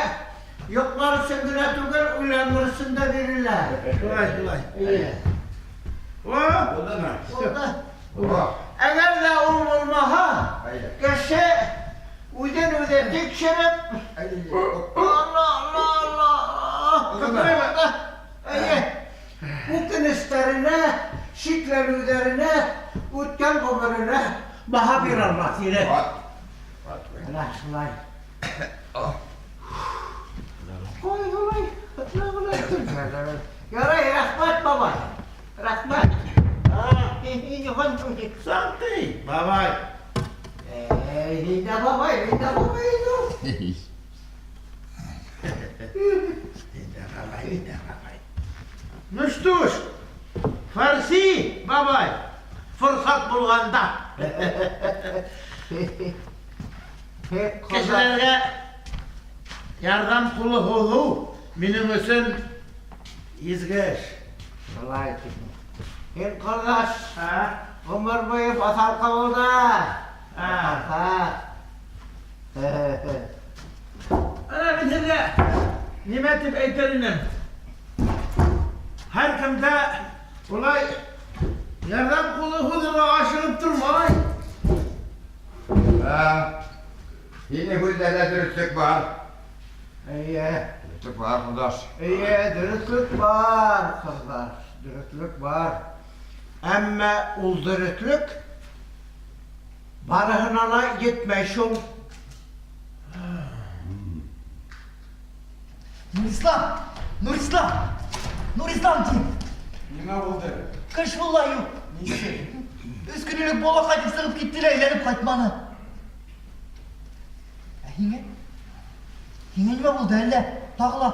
йоҡлар өсөн генә түгел, уйланыр өсөн дә бирелә. Шулай, шулай. Эйе. О, Булдымы? Булды. О, Әгәр ҙә ул булмаһа, Әйе. кеше үҙен үҙе тикшереп, Алла, Алла, Алла. Эйе. Үкенестәренә, шикләнеүҙәренә, үткән ғүмеренә баһа бирә алмаҫ ине. Вот. Вот. Менә шулай. Ҡуй, улай, улай. Ярай, рәхмәт, бабай. Рәхмәт. Сантый, бабай. Эй, инде бабай, инде бабай, инде. Инде бабай, инде бабай. Ну что ж, фарси, бабай, форсат булғанда. Кешеләргә ярҙам ҡулы һуҙыу минең өсөн изге эш. Шулай тип. Һин, ҡорҙаш, ғүмер буйы баҫалҡы булды. Баҫалҡы. Ана мин һеҙгә нимә тип әйтер инем. Һәр кем дә улай ярҙам ҡулы һуҙырға ашығып тормай. Һинең һүҙҙәрҙә дөрөҫлөк бар. Эйе. Дөрөҫлөк бар, ҡорҙаш. Эйе, дөрөҫлөк бар, ҡорҙаш, дөрөҫлөк бар. Әммә ул дөрөҫлөк барыһына ла етмәй шул. Нурислам! Нурислам! Нурислам тием! Нимә булды? Кәшфулла юҡ. Нисек? Өс көн элек балаҡай тип сығып китте лә әйләнеп ҡайтманы. Ә һиңә? Һиңә нимә булды әллә? Тағы ла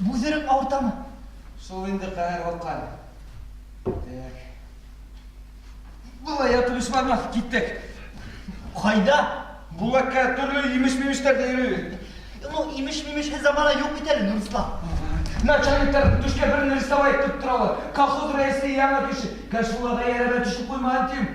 бүҙерең ауыртамы? Шул инде ҡәһәр һуҡҡан. Так. Былай ятып эш бармаҫ, киттек. Ҡайҙа? Булаҡҡа төрлө имеш-мимештәр ҙә йөрөй. Ну, имеш-мимеш замана юҡ бит әле, Нурислам. Начальниктар төшкә берен арестовать итеп торалар. Колхоз рәйесе яңы кеше. Кәшфуллаға йәрәбә төшөп ҡуймаған тим.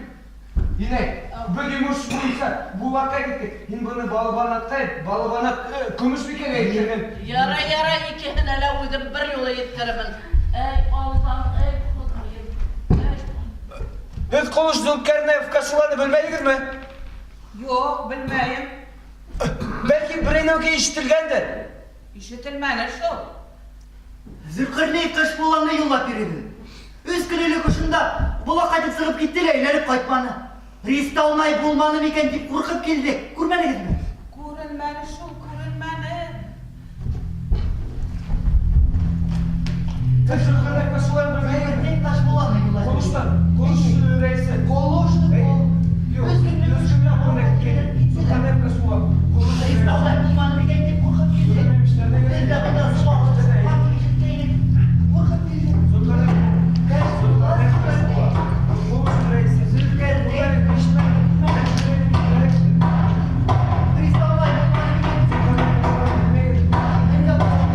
Инәй, беҙ йомош буйынса Булаҡҡа киттек. Һин быны Балабанатҡа әйт, Балабанат Көмөшбикәгә әйткән. Ярай, ярай, икеһенә лә үҙем бер юлы еткерермен. Эй, Аллам, эй, Хоҙайым, эй. Һеҙ Ҡолош Зөлҡәрнәев Кәшфулланы белмәйһегеҙме? Юҡ, белмәйем. Бәлки берәй нәүкә ишетелгәндер. Ишетелмәне шул. Зөлҡәрнәй Кәшфулланы юллап йөрөйҙөр. Өс көн элек ошонда балаҡай тип сығып китте лә әйләнеп ҡайтманы. Ристалмай булманы микән тип ҡурҡып килдек. Күрмәнегеҙме? Күренмәне шул, күренмәне. Зөлҡәрнәй Кәшфулланы белмәйһегеҙме? Кәшфулланы юллап. Ҡолоштан, Ҡолош рәйесе. Ҡолош, Юҡ, Өс көн элек өс көн элек Зөлҡәрнәй Кәшфулла. Ҡолош рәйесе. Ристалмай булманы микән тип ҡурҡып килдек. Беҙ ҙә бында ҡурҡып килдек. Зөлҡәрнәй Кәшфулла. Ҡолош рәйесе. Зөлҡәрнәй. Ристалмай булманы микән тип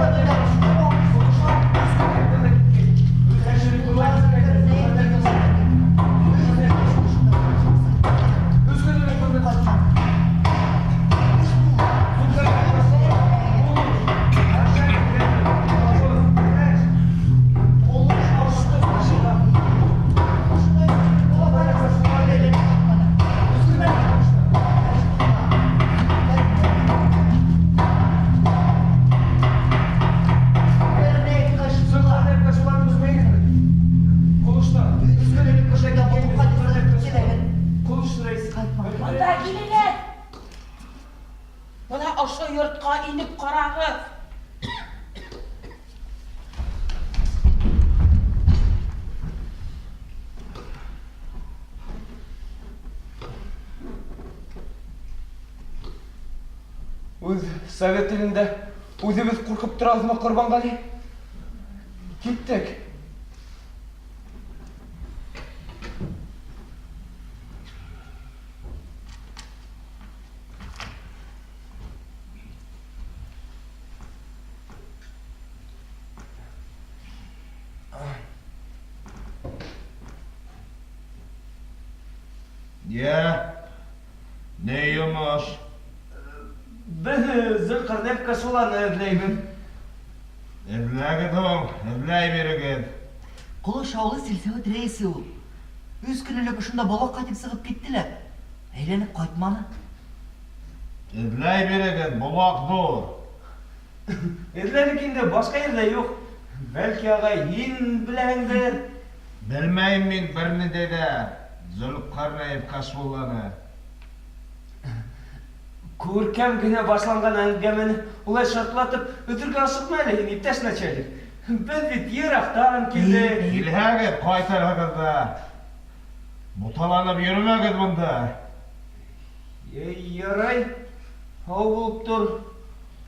Үҙ совет илендә үҙебеҙ ҡурҡып торабыҙмы, Ҡорбанғәли? Киттек. Йә, ни йомош? Беҙ Зөлҡәрнәев Кашуланы эҙләйбеҙ. Эҙләгеҙ һуң, эҙләй бирегеҙ. Ҡолош ауылы сельсовет рәйесе ул. Өс көн элек ошонда балаҡҡа тип сығып китте лә, әйләнеп ҡайтманы. Эҙләй бирегеҙ, болаҡ ҙур. Эҙләнек инде, башҡа ерҙә юҡ. Бәлки, ағай, һин беләһеңдер? Белмәйем мин бер ниндәй ҙә Зөлҡәрнәев Кашулланы. Күркәм генә башланған әңгәмәне улай шартлатып өҙөргә ашыҡма әле һин, иптәш начальник. Беҙ бит йыраҡтан килдек. Килһәгеҙ, ҡайтырһығыҙ ҙа. Буталанып йөрөмәгеҙ бында. Эй, ярай, һау булып тор.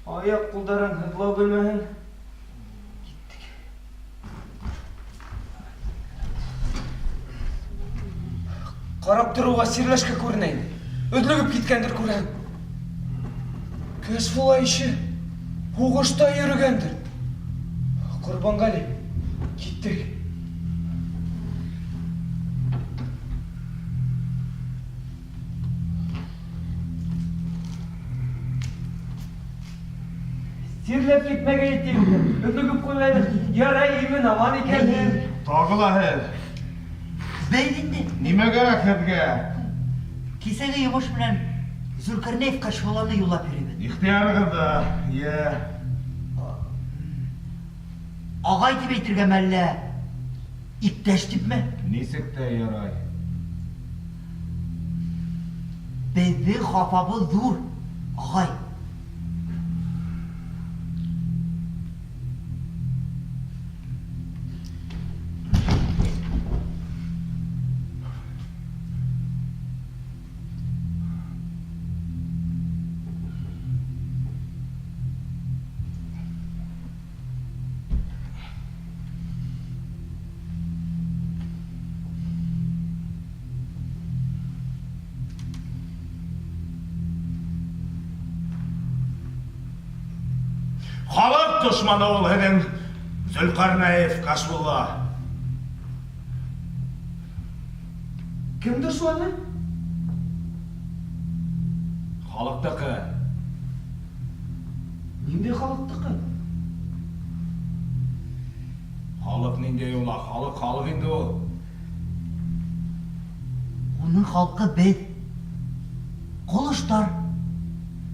Аяҡ-ҡулдарың һыҙлау белмәһен. Ҡарап тороуға сирләшкә күренә инде. Өҙлөгөп киткәндер күрәһең. Кәшфулла ише һуғышта йөрөгәндер. Ҡорбанғәли, киттек. Сирләп китмәгәй тип, өҙлөгөп ҡуйғайныҡ. Ярай, имен-аман икәнһең. Тағы ла һеҙ. Бәйҙ инде. Нимә кәрәк һеҙгә? Кисәге йомош менән Зөлҡәрнәев Кашфулланы юллап йөрөйбөҙ. Ихтыярығыҙҙа, йә. Ағай тип әйтергәме әллә иптәш типме? Нисек тә ярай. Беҙҙең хафабыҙ ҙур, ағай. Халыҡ дошманы ул һеҙҙең Зөлҡәрнәев Кашулла. Кем дошманы? Халыҡтыҡы. Ниндәй халыҡтыҡы? Халыҡ ниндәй ул? Халыҡ халыҡ инде ул. Уның халҡы беҙ. Ҡолоштар.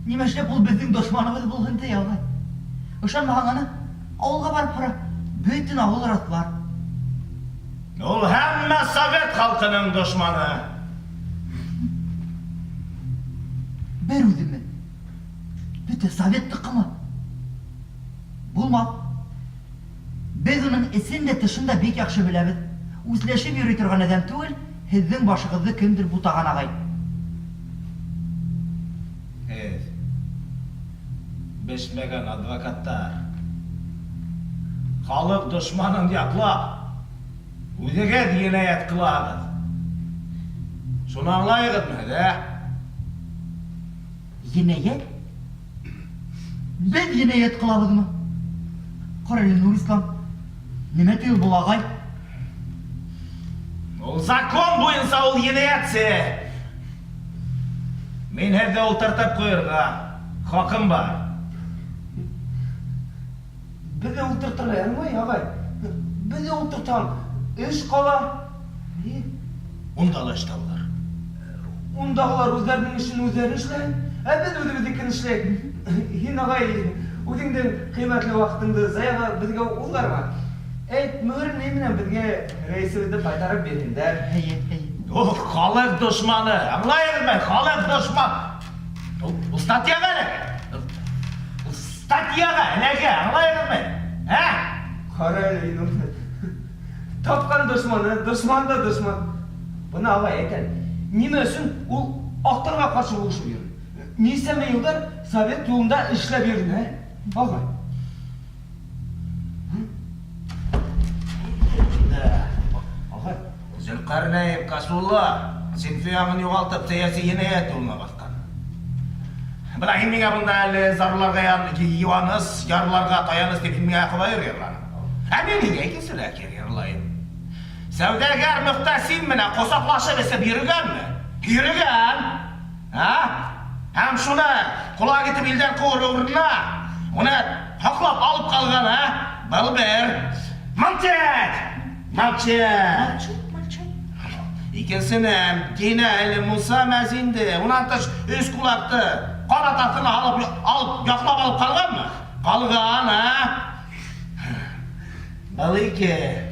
Нимә эшләп ул беҙҙең дошманыбыҙ булһын ти, ағай? Ышанмаһаң аны, ауылға барып һора. Бөтөн ауыл раҫлар. Ул һәммә совет халҡының дошманы. Бер үҙеме? Бөтә советтыҡымы? Булмаҫ. Беҙ уның эсен дә, тышын да бик яҡшы беләбеҙ. Үсләшеп йөрөй торған әҙәм түгел, һеҙҙең башығыҙҙы кемдер бутаған, ағай. Һеҙ бешмәгән адвокаттар. Халыҡ дошманын яҡлап, үҙегеҙ енәйәт ҡылаһығыҙ. Шуны аңлайығыҙмы һеҙ, ә? Енәйәт? Беҙ енәйәт ҡылабыҙмы? Ҡара әле, Нурислам, нимә ти ул был ағай? Ул закон буйынса ул енәйәтсе. Мин һеҙҙе ултыртып ҡуйырға хаҡым бар. Беҙҙе ултыртырға ярамай, ағай. Беҙҙе ултыртһаң, эш ҡала. Ни? Унда ла эш табылыр. Ундағылар үҙҙәренең эшен үҙҙәре эшләй, ә беҙ үҙебеҙҙекен эшләйек. Һин, ағай, үҙеңдең ҡиммәтле ваҡытыңды заяға беҙгә уҙғарма. Әйт, мөһөр ни менән беҙгә рәйесебеҙҙе ҡайтарып бирһендәр. Эйе, эйе. Ул халыҡ дошманы, аңлайһыңмы? Халыҡ дошман. Ул статьяға эләгә. Ул статьяға эләгә, аңлайһыңмы? Ә? Ҡара әле һин уны. Тапҡан дошманы, дошман да дошман. Бына ағай әйтә, нимә өсөн ул аҡтарға ҡаршы һуғышып йөрөй? Нисәмә йылдар совет юлында эшләп йөрөнө, ә, ағай? Ағай. Зөлҡәрнәев Касулла синфи аңын юғалтып, сәйәси енәйәт юлына баҫҡан. Бына һин миңә бында әле зарларға юаныс, ярларға таяныс тип һин миңә ҡобайыр йырланың. Ә мин һиңә икенселәк йырлайым. Сәүҙәгәр Мөхтәсим менән ҡосаҡлашып эсеп йөрөгәнме? Йөрөгән! Ә? Һәм шуны ҡолаҡ итеп илдән ҡыуыр урынына, уны һаҡлап алып ҡалған, ә? Был бер. Молчать! Молчать! Молчу, молчу. Икенсенән, Динә әле Муса мәзинде, унан тыш өс кулакты ҡанат аҫтына алып, алып, яҡлап алып ҡалғанмы? Ҡалған, ә? Был ике.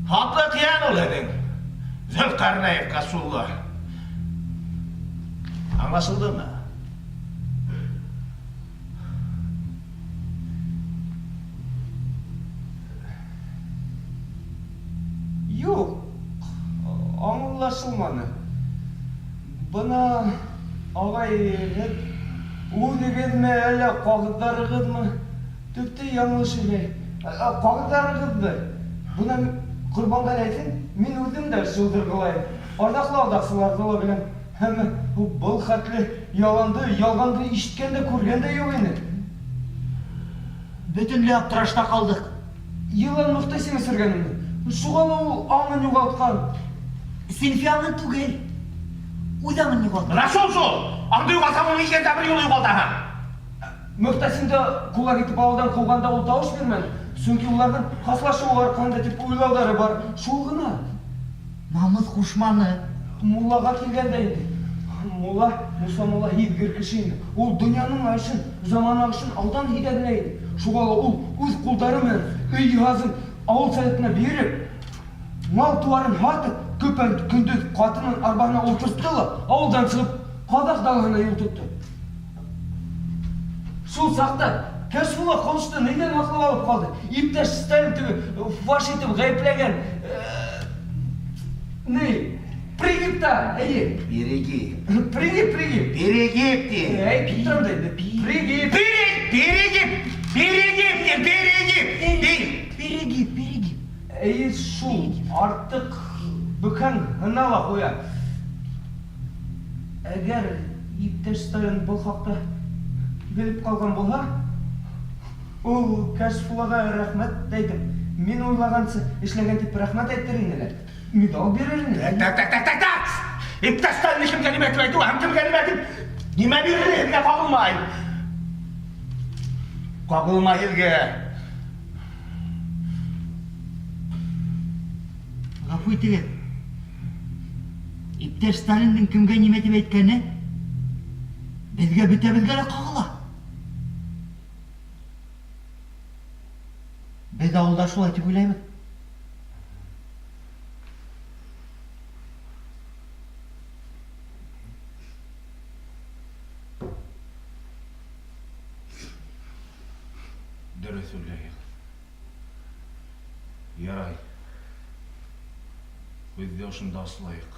Һатлыҡ йән ул һеҙҙең. Зөлҡәрнәев Касулла. Аңлашылдымы? Юҡ, аңлашылманы. Бына, ағай, һеҙ үҙегеҙме, әллә ҡағыҙҙарығыҙмы? Төптө яңылыш һөйләй. Ҡағыҙҙарығыҙҙы. Бына Ҡорбанғәле әйтһен, мин үҙем дә шылдырғылайым. Арҙаҡлы алдаҡсыларҙы ла беләм. Әммә был хәтле яланды, ялғанды ишеткән дә, күргән дә юҡ ине. Бөтөнләй аптырашта ҡалдыҡ. Йылан Мөхтәсим эсергән уны. Шуға ла ул аңын юғалтҡан. Синфи аңын түгел, үҙ аңын юғалтҡан. Менә шул шул! Аңды юғалтһаң, уны икән дә бер юлы юғалтаһың. Мөхтәсимде кулак итеп ауылдан ҡыуғанда ул тауыш бирмәне. Сөнки уларҙың хаслашыуы арҡаһында тип уйлауҙары бар. Шул ғына. Намыҫ ҡушманы. Муллаға килгәндә инде. Мулла, Муса мулла һиҙгер кеше инде. Ул донъяның айшын, заман ағышын алдан һиҙә белә ине. Шуға ла ул үҙ ҡулдары менән өй йыһазын ауыл советына биреп, мал-тыуарын һатып, көпә-көндөҙ ҡатынын арбаһына ултыртты ла, ауылдан сығып, ҡаҙаҡ далаһына юл тотто. Шул саҡта Кәшфулла ҡылышты ниҙән һаҡлап алып ҡалды? Иптәш Сталин теге фаш итеп ғәйепләгән, ни, пригибта, әйе. Перегиб. Пригиб, пригиб. Перегиб ти. Әйтеп торам да инде. Пригиб. Перегиб, перегиб ти, перегиб. Перегиб, перегиб. Әйе шул, артыҡ бөкһәң һына ла ҡуя. Әгәр иптәш Сталин был хаҡта белеп ҡалған булһа, ул Кәшфуллаға рәхмәт әйтеп, мин уйлағансы эшләгән тип рәхмәт әйтер ине лә, миҙал бирер ине. Так, так, так, так, так, так! Иптәш Сталин кемгә нимә тип әйтеүе һәм кемгә нимә тип нимә бирер һеҙгә ҡағылмай. Ҡағылмай һеҙгә. Ғәфү итегеҙ. Иптәш Сталиндың кемгә нимә тип әйткәне беҙгә бөтәбеҙгә лә ҡағыла. Беҙ ауылда шулай тип уйлайбыҙ. Дөрөҫ уйлайһығыҙ. Ярай. Һүҙҙе ошонда ослайыҡ.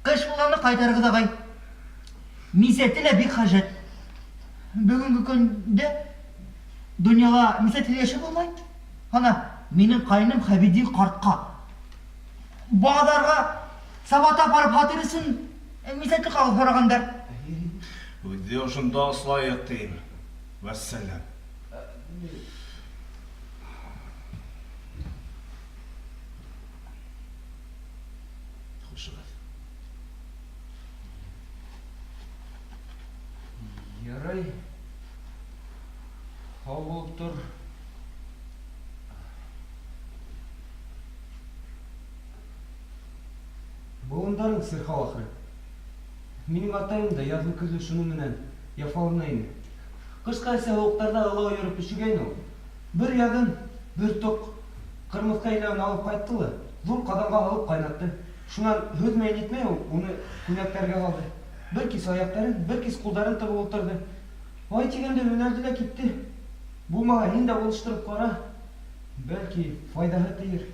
Ҡыш булғанны ҡайтарығыҙ, ағай. Мисәте лә бик хәжәт. Бөгөнгө көндә донъяла мисәтһеҙ йәшәп булмай. Ана, минең ҡайным Хәбидин ҡартҡа баҙарға сабата апарып һатыр өсөн мисәтле ҡағыҙ һорағандар. Һүҙҙе ошонда ослайыҡ, тием. Вәссәләм. Хушығыҙ. Ярай. Һау булып тор. Быуындарың сирхау ахыры. Минең атайым да яҙлы-көҙлө шуның менән яфалана ине. Ҡышҡы әсе һыуыҡтарҙа ылау йөрөп өшөгәйне ул. Бер яҙын бер тоҡ ҡырмыҫҡа иләүен алып ҡайтты ла, ҙур ҡаҙанға һалып ҡайнатты. Шунан һөҙмәй-нитмәй ул уны күнәктәргә һалды. Бер кис аяҡтарын, бер кис ҡулдарын тығып ултырҙы. Ай тигәндә йүнәлде лә китте. Булмаһа, һин дә булыштырып ҡара. Бәлки, файҙаһы тейер.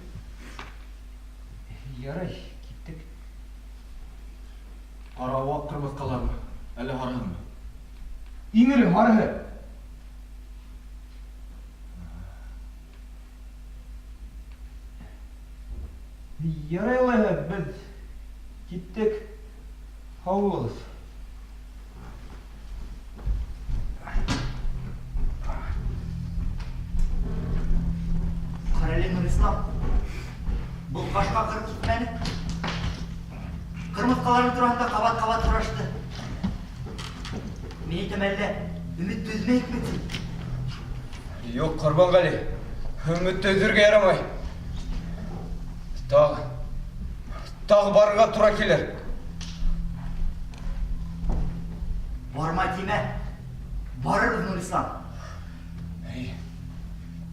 Ярай, киттек. Ҡара ваҡ ҡырмыҫҡалармы, әллә һарыһымы? Иң эре һарыһы. Ярай алайһа, беҙ киттек. Һау булығыҙ. Ҡара әле, Нурислам. Был башҡа ҡырып китмәне. Ҡырмыҫҡалары тураһында ҡабат-ҡабат һорашты. Мин әйтәм, әллә өмөттө өҙмәйекме тим. Юҡ, Ҡорбанғәли, өмөттө өҙөргә ярамай. Тағы, тағы барырға тура килер. Барма тимә. Барырбыҙ, Нурислам. Эй,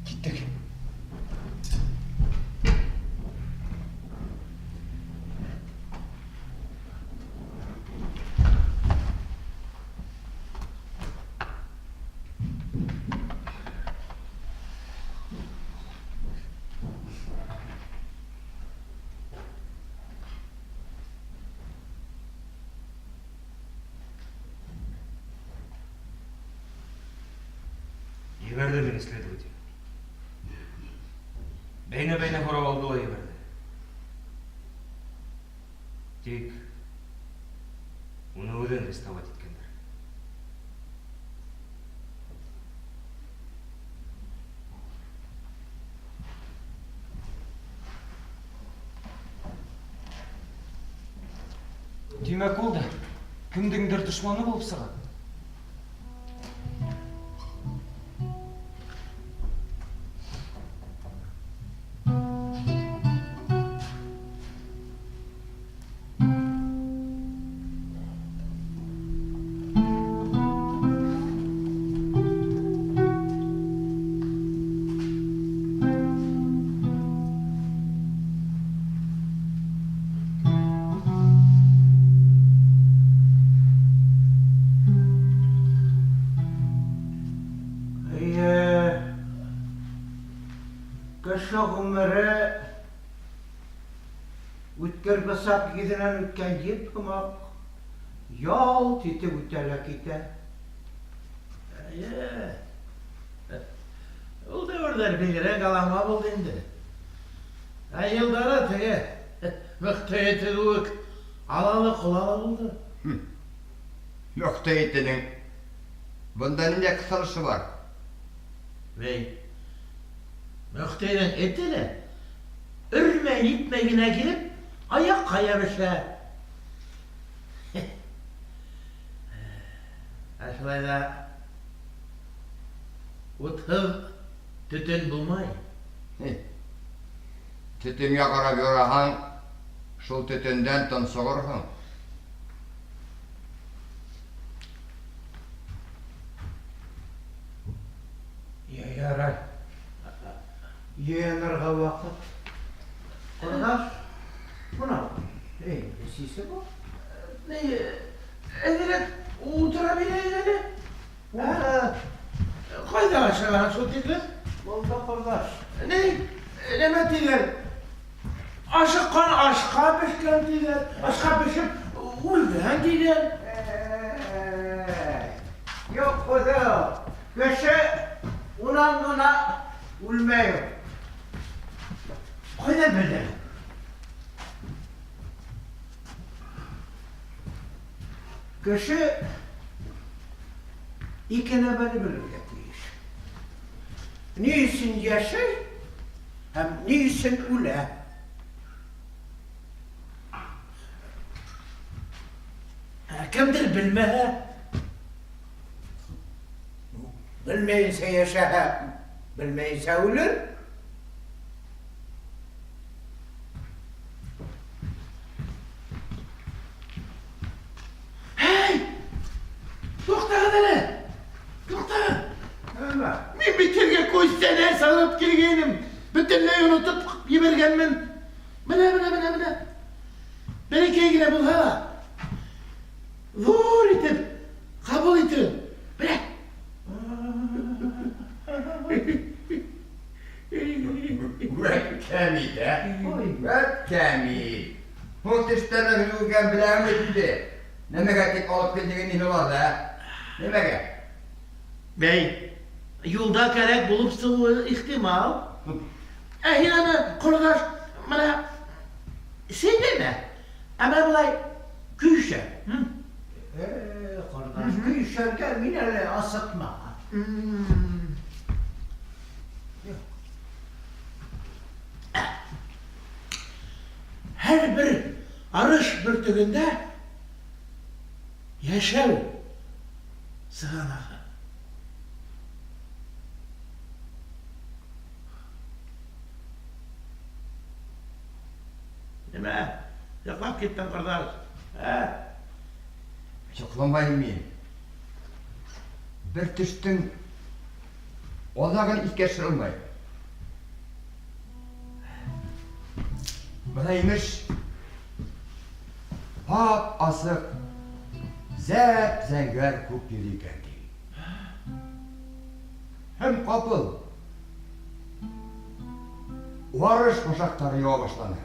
киттек. Ебәрҙе мине следователь. Бәйнә-бәйнә һорап алды ла ебәрҙе. Тик уны үҙен арестовать иткәндәр. Тимәк, ул да кемдеңдер дошманы булып сыға. Эйе, кеше ғүмере үткер бысаҡ йөҙөнән үткән еп һымаҡ ялт итеп үтә лә китә. Эйе. Ул дәүерҙәр бигерәк алама булды инде. Ә йылдары теге мөхтә эте кеүек алалы-ҡолалы булды. Мөхтә этенең бында ниндәй ҡыҫылышы бар? Бей, Мөхтәйҙең эте лә өрмәй нитмәй генә килеп, аяҡҡа йәбешә. Ә шулай ҙа утһыҙ төтөн булмай. Төтөнгә ҡарап юраһаң, шул төтөндән тонсоғорһоң. Ярай. Йыйынырға ваҡыт. Ҡорҙаш, бына, эй, сисә был. Ни, әҙерәк ултыра бирәйек әле. Ҡайҙа ашығаһың шул тиклем? Булды, ҡорҙаш. Ни, нәмә тиҙәр? Ашыҡҡан ашҡа бешкән тиҙәр, ашҡа бешеп үлгән тиҙәр. Юҡ, ҡуҙы, кеше унан ғына үлмәй ул. Ҡайҙан белдең? Кеше ике нәмәне белергә тейеш. Ни өсөн йәшәй һәм ни өсөн үлә. Ә кемдер белмәһә? Белмәйенсә йәшәһә, белмәйенсә үлер. Һәй! Туҡтағыҙ әле! Туҡтағыҙ! Нәмә? Мин бит һеҙгә күстәнәс алып килгәйнем. Бөтөнләй онотоп ебәргәнмен. Менә, менә, менә, менә. Бәләкәй генә булһа ла, ҙур итеп ҡабул итегеҙ. Менә. Вәт кәмит, ә? Вәт кәмит. төштәрҙең юҡ икәнен беләһең бит инде. Нәмәгә тип алып килдең инде уларны, ә? Нәмәгә? Бәй, юлда кәрәк булып сығыуы ихтимал. Ә һин аны, ҡорҙаш, бына сәйнәмә, ә менә былай көйшә. Э, ҡорҙаш, көйшәргә мин әле асыҡмаған. Һәр бер арыш бөртөгөндә йәшәү сығанағы. Нимә, йоҡлап киттең, ҡорҙаш, ә? Йоҡламайым мин. Бер төштөң аҙағын иҫкә төшерә алмайым. Бына имеш, ап-асыҡ, зәп-зәңгәр күк йөҙө икән, ти. Һәм ҡапыл арыш башаҡтары яуа башланы.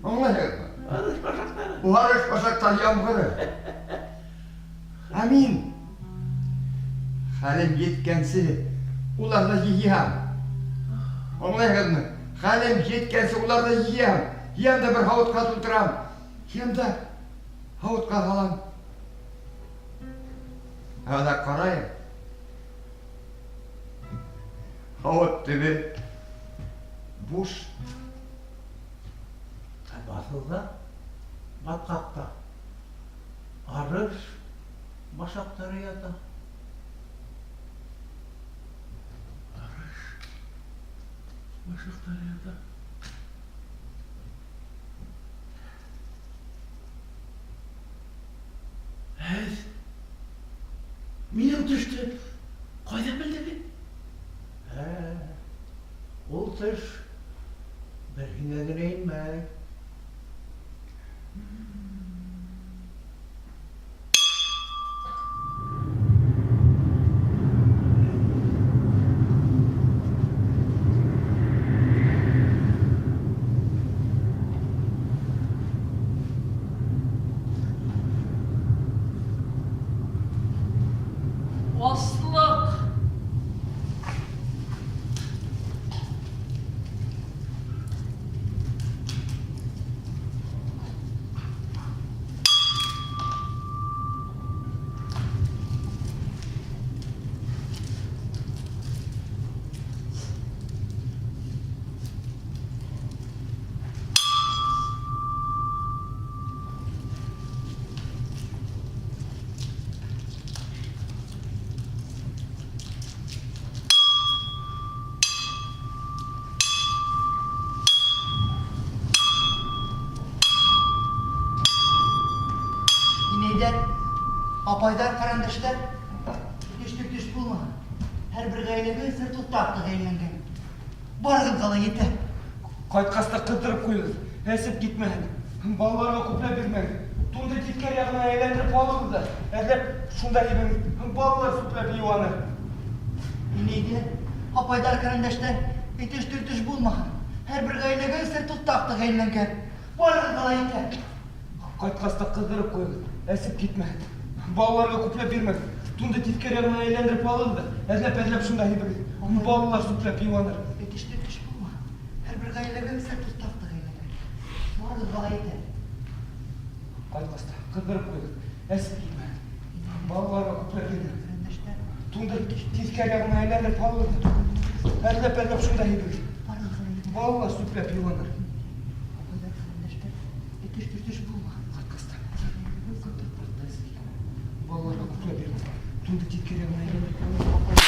Аңлайһығыҙмы? Арыш башаҡтары. Арыш башаҡтары ямғыры. Ә мин хәлем еткәнсе уларҙы йыям. Аңлайһығыҙмы? Хәлем еткәнсе уларҙы йыям. Йыям да бер һауытҡа тултырам. Йыям да һауытҡа һалам. Ә аҙаҡ ҡарайым. Һауыт төбө буш. Ә баҫыуҙа, батҡаҡта арыш башаҡтары ята. Арыш башаҡтары ята. Һеҙ минең төштө ҡайҙан белдегеҙ? Ә, ул төш бер һиңә генә инмәй. Аслык! Инәйҙәр, апайҙар, ҡәрендәштәр, төш-төртөш булмаһын. Һәр бер ғаиләгә өсәр туҫтаҡ тәғәйенләнгән. Барығыҙға ла етә. Ҡайтҡас та ҡыҙҙырып ҡуйығыҙ, әсеп китмәһен. Балаларға күпләп бирмәгеҙ. Тунды тиҫкәре яғына әйләндереп һалығыҙ ҙа, әҙләп шунда һибегеҙ. Балалар сүпләп йыуаныр. Инәйҙәр, апайҙар, ҡәрендәштәр, этеш-төртөш булмаһын. Һәр бер ғаиләгә өсәр туҫтаҡ тәғәйенләнгән. Барығыҙға ла етә. Ҡайтҡас та ҡыҙҙырып ҡуйығыҙ, әсеп китмәһен. Балаларға күпләп бирмәгеҙ. Тунды тиҫкәре яғына әйләндереп һалығыҙ ҙа, әҙләп-әҙләп шунда һибегеҙ. Балалар сүпләп йыуаныр. Этеш-төртөш булмаһын. Һәр бер ғаиләгә өсәр туҫтаҡ тәғәйенләнгән. Барығыҙға ла етә. Ҡайтҡас та ҡыҙҙырып ҡуйығыҙ, әсеп китмәһен. Балаларға күпләп бирмәгеҙ. Тунды тиҫкәре яғына әйләндереп һалығыҙ ҙа, әҙләп-әҙләп шунда һибегеҙ. Балалар сүпләп йыуаныр. Апайҙар, ҡәрендәштәр, этеш-төртөш булмаһын. Ҡайтҡас та балаларға күпләп бирмәгеҙ. Тунды тиҫкәре яғына әйләндереп һалығыҙ.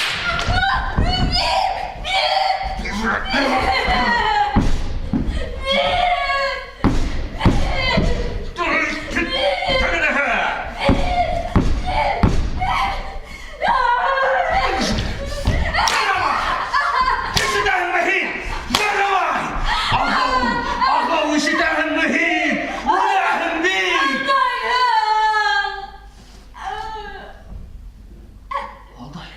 Ишетәһеңме һин? Ярамай! Ағыу, ағыу, ишетәһеңме һин? Үләһең бит! Алдай.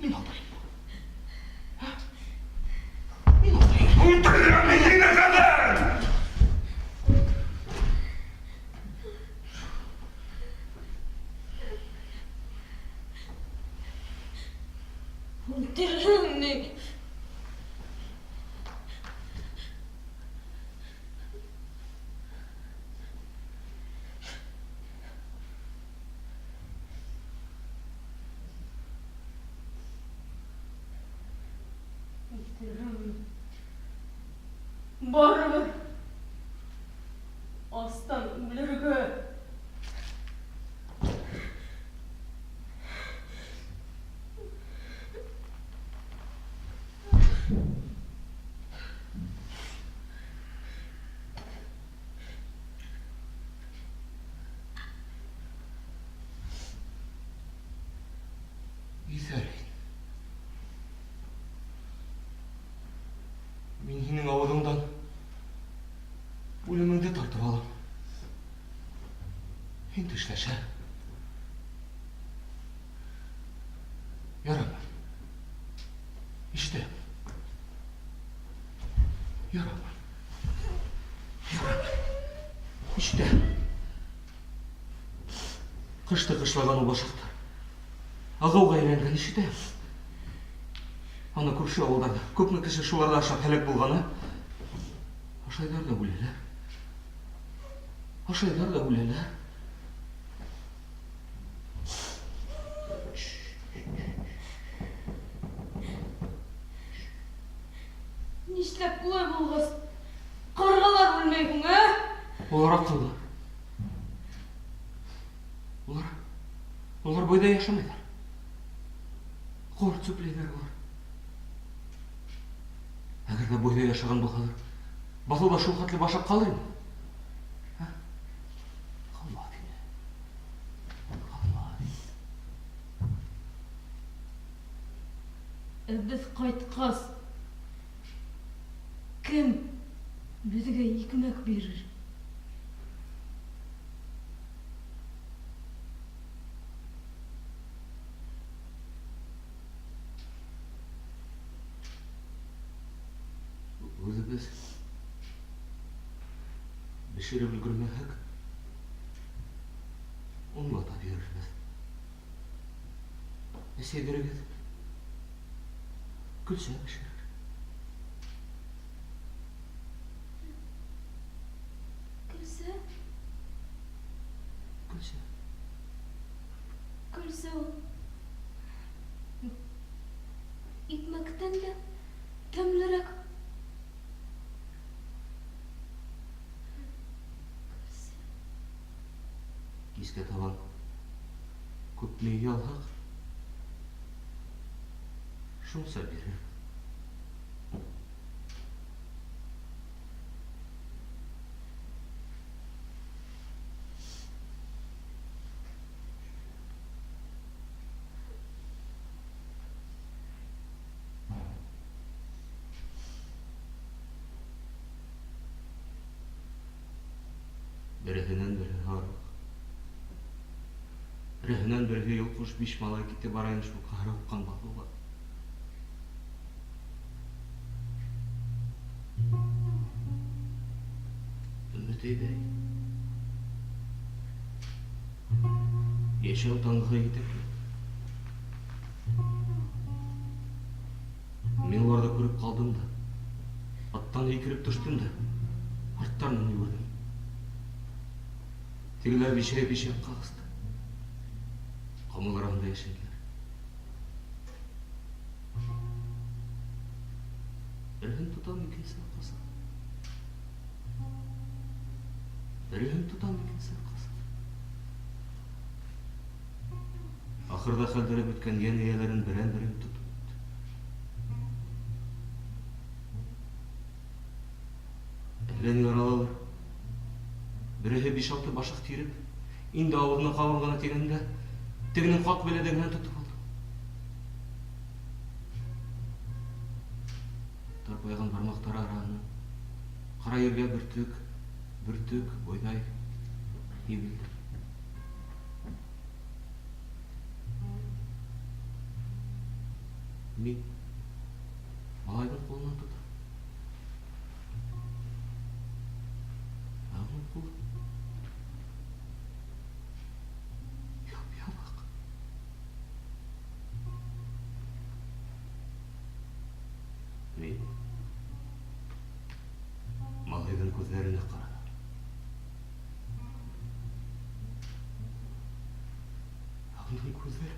Мин алдайым. Үлтерһең ни? Үлтерермен. Барыбер астан үлергә. Иҫәр һин. Мин һинең ауыҙыңдан үлемеңде тартып алам. Һин тешләшә. Ярамай. Ишетәм. Ярамай. Ярамай. Ишетәм. Ҡышты ҡышлаған ул башаҡтар. Ағыуға әйләнгән, ишетәм. Ана күрше ауылдарҙа күпме кеше шуларҙы ашап һәләк булған, ә? Ашайҙар ҙа үләләр. Ашайҙар ҙа үләләр. Нишләп улай булғас, ҡарғалар үлмәй һуң, ә? Улар аҡыллы. Улар, улар бойҙа йәшәмәйҙәр. Ҡорт сүпләйҙәр улар. Әгәр ҙә бойҙа йәшәгән булһалар, баҫыуҙа шул хәтле башаҡ ҡалыр ине. Ә? Ҡалмаҫ ине. Ҡалмаҫ. Ә беҙ ҡайтҡас, кем беҙгә икмәк бирер? Үҙебеҙ бешереп өлгөрмәһәк, онлата бирербеҙ. Әсәйҙәрегеҙ көлсә бешерер. Көлсә? Көлсә. Көлсә ул икмәктән дә тәмлерәк. Кискә табан күпме йыя алһаҡ, шунса бирер. Береһенән береһе арыҡ, береһенән береһе йолҡош биш малай китеп бара ине шул ҡаһары һуҡҡан баҫыуға. Өмөт әйҙә. Йәшәү таңғы етәкле. Мин уларҙы күреп ҡалдым да, аттан һикереп төштөм дә, арттарынан йүгерҙем. Тегеләр бишәйеп ишәк ҡағысты. Ҡамыл араһында йәшенделәр. Береһен тотам, икенсеһе ҡаса. Береһен тотам, икенсеһе ҡаса. Ахырҙа хәлдәре бөткән йән эйәләрен берәм-берәм тотоп үтте. Әллә ни аралалыр. Береһе биш-алты башаҡ тиреп, инде ауыҙына ҡабам ғына тигәндә, тегенең ҡаҡ беләҙегенән тотоп алды. Тырпайған бармаҡтары араһынан ҡара ергә бөртөк, бөртөк бойҙай һибелде. Мин малайҙың ҡулынан тотам. Ә уның ҡулы яп-ябыҡ. Уның күҙҙәре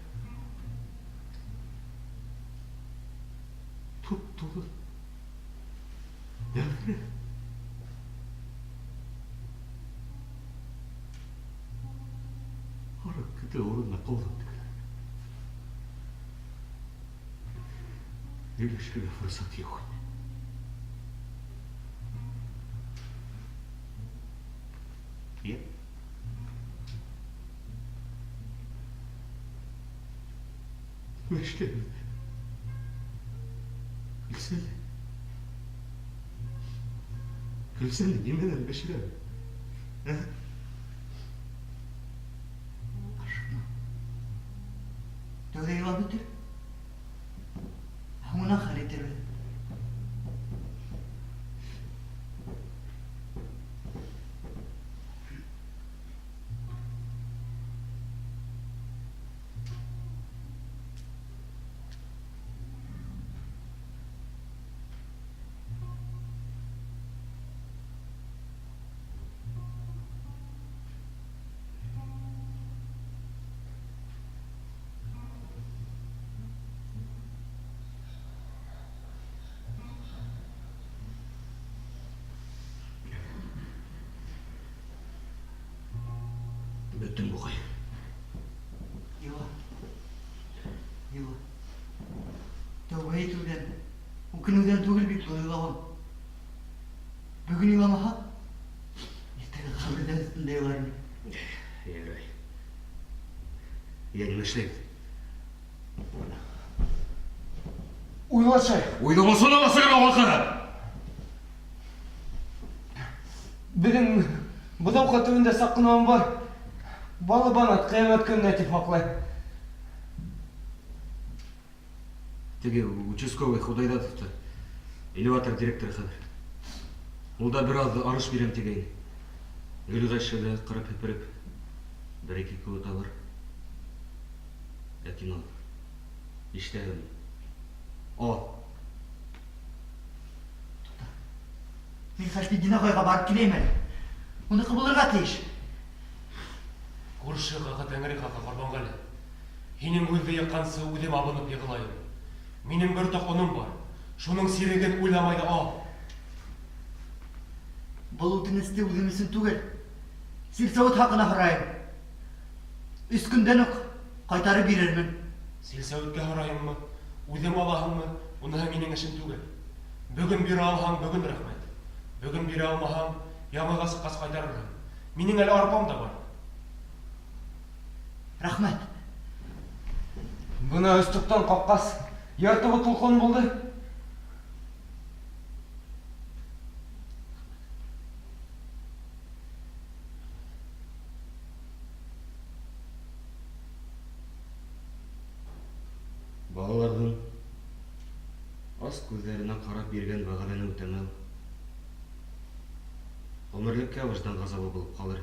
туп-тулы нәфрәт. Һарыҡ көтөүе урынына ҡыуҙым тегеләрҙе. Һөйләшергә форсат юҡ ине. Йә. Нишләйбеҙ? Көлсәне. Көлсәне нимәнән бешерәбеҙ? Ә? Ашыҡма. Тәүҙә илап бөтөр. Һуңынан хәл итербеҙ. Бөттөм буғай. Ила. Ила. Тәүбә итеүҙән, үкенеүҙән түгел бит был илауың. Бөгөн иламаһаҡ, иртәгә ҡәберҙәр өҫтөндә илар инек. Ярай. Йә, нимә эшләйбеҙ? Уйлашайыҡ. Уйламаһана асығыра ваҡыт. Беҙҙең быҙауҡа төбөндә саҡ ҡына он бар. Балабан ат ҡиәмәт көнөнә тип һаҡлай. Теге участковый Худайдатов та элеватор директоры хәҙер. Ул да бер аҙ арыш бирәм тигәйне. Гөлғәйшә лә ҡырып һепереп бер-ике кило табыр. Ләкин ул ишетәһеңме? Ал. Туҡта. Мин Хәлфетдин ағайға барып киләйем әле. Уныҡы булырға тейеш. Күрше хаҡы, тәңре хаҡы, Ҡорбанғәле. Һинең һүҙҙе йыҡҡансы үҙем абынып йығылайым. Минең бер тоҡ оном бар. Шуның сиреген уйламай ҙа ал. Был үтенесте үҙем өсөн түгел, силсәүит хаҡына һорайым. Өс көндән үк ҡайтарып бирермен. Силсәүиткә һорайыңмы, үҙең алаһыңмы, уныһы минең эшем түгел. Бөгөн бирә алһаң, бөгөн рәхмәт. Бөгөн бирә алмаһаң, яңыға сыҡҡас ҡайтарырһың. Минең әле арпам да бар. Рәхмәт. Бына өс тоҡтан ҡаҡҡас, ярты ботол он булды. Балаларҙың ас күҙҙәренә ҡарап биргән вәғәҙәне үтәмәү ғүмерлеккә выждан ғазабы булып ҡалыр.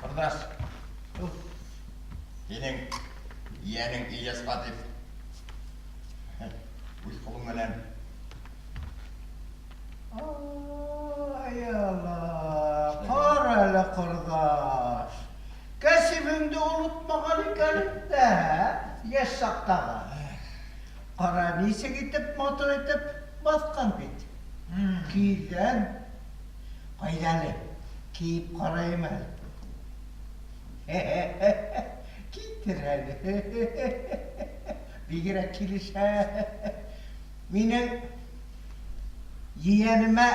Кордаш. Һинең йәнең Ильясҡа дип үҙ ҡулым менән. Ай Алла, ҡара әле, ҡорҙаш. Кәсебеңде онотмаған икән дә, йәш саҡтағы. Ҡара, нисек итеп матур итеп баҫҡан бит. Кейеҙҙән. Ҡайҙа әле, кейеп ҡарайым әле. Китер әле. Бигерәк килешә. Минең ейәнемә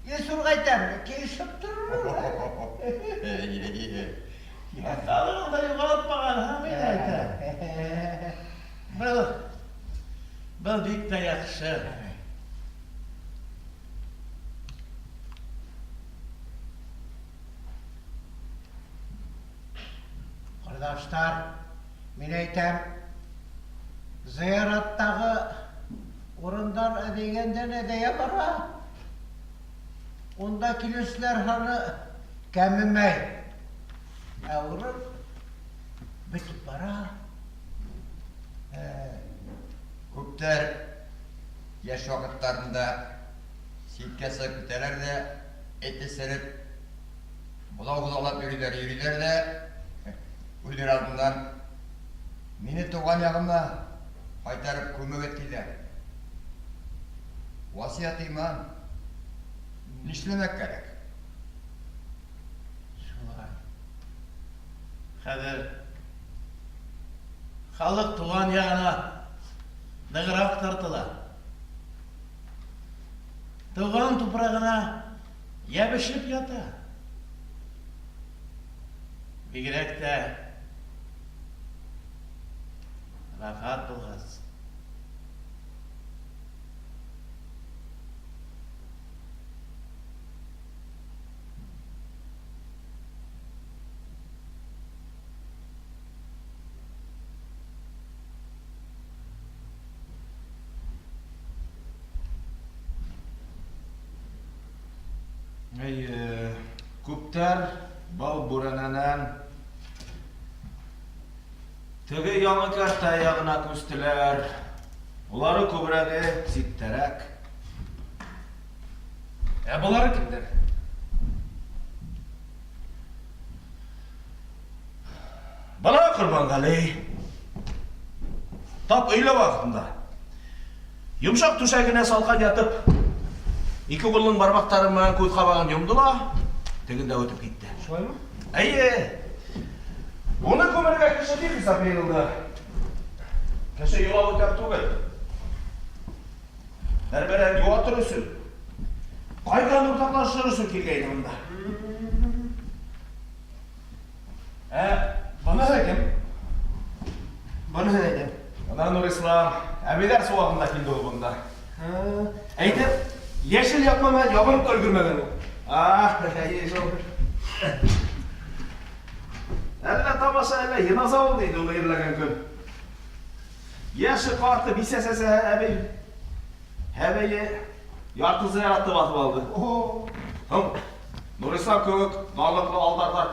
Илсурға әйтәм, килешеп торор. Оҫталығын да юғалтмаған, һа, мин әйтәм. Был, был бик тә яҡшы. Ҡорҙаштар, мин әйтәм, зыяраттағы урындар әҙәйгәндән әҙәйә бара. Унда килеүселәр һаны кәмемәй. Ә урын бөтөп бара. Күптәр йәш ваҡыттарында ситкә сығып китәләр ҙә, эт эсереп, боҙау боҙаулап йөрөйҙәр, йөрөйҙәр ҙә, үлер алдынан мине тыуған яғыма ҡайтарып күмегеҙ тиҙәр. Васыят иман. Нишләмәк кәрәк? Шулай. Хәҙер халыҡ туған яғына нығыраҡ тартыла. Тыуған тупрағына йәбешеп ята. Бигерәк тә вафат булғас. Әйе, күптәр был бүрәнәнән теге яңы кәртә ягына күстеләр. Улары күбрәге ситтәрәк. Ә болары кемдәр? Бына Ҡорбанғәли. Тап өйлә ваҡытында. Йомшаҡ түшәгенә салҡан ятып, ике ҡулының бармаҡтары менән күҙ ҡабағын йомдо ла, тегендә үтеп китте. Шулаймы? Әйе. Уны күмергә кеше бихисап йыйылды. Кеше йола үтәп түгел. Бер-берен юатыр өсөн, ҡайғыны уртаҡлашыр өсөн килгәйне монда. Ә быныһы кем? Быныһы әйтәм. Бына Нурислам, әбейҙәр сыуағында килде ул бында. Әйтәм, йәшел япма менән ябынып та өлгөрмәгән ул. А, әйе шул. Әллә тамаша, әллә йыназа булды инде уны ерләгән көн. Йәше карты бисәсәсә әбей. Әбейе ярты зыяратты басып алды. Һуң, Нурислам кеүек данлыҡлы алдарҙар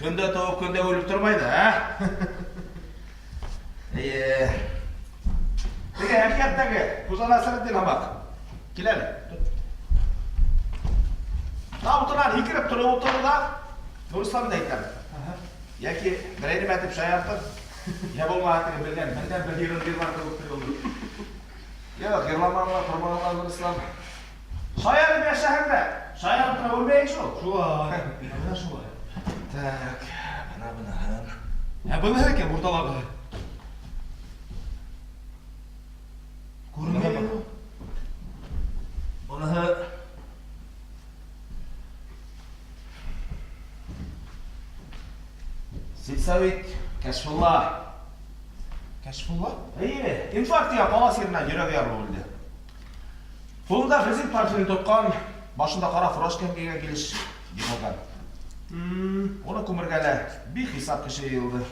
көндә тыуып, көндә үлеп тормай да, ә? Әйе. Теге әкиәттәге Хужа Насретдин һымаҡ. Кил әле. Табутынан һикереп тороп ултырҙы да, Нурисламды әйтәм. Йәки берәй нәмә итеп шаяртыр, йә булмаһа теге белгән меңдән бер йырын йырлар кеүек тойолдо. Юк, йырламаны ла, торманы ла Нурислам. Шаярып яшәһәң дә, шаярып тора үлмәйең шул. Шулай. Менә шулай. Так, бына быныһын. Ә быныһы кем урталағы? Күренмәй. Быныһы Сельсовет Кәшфулла. Кәшфулла? Әйе, инфаркт дигән палас ереннән йөрәге ярылып үлде. Кулында резин портфелен тоткан, башында кара фуражка кигән килеш егылган. Уны күмергә лә бихисап кеше җыелды.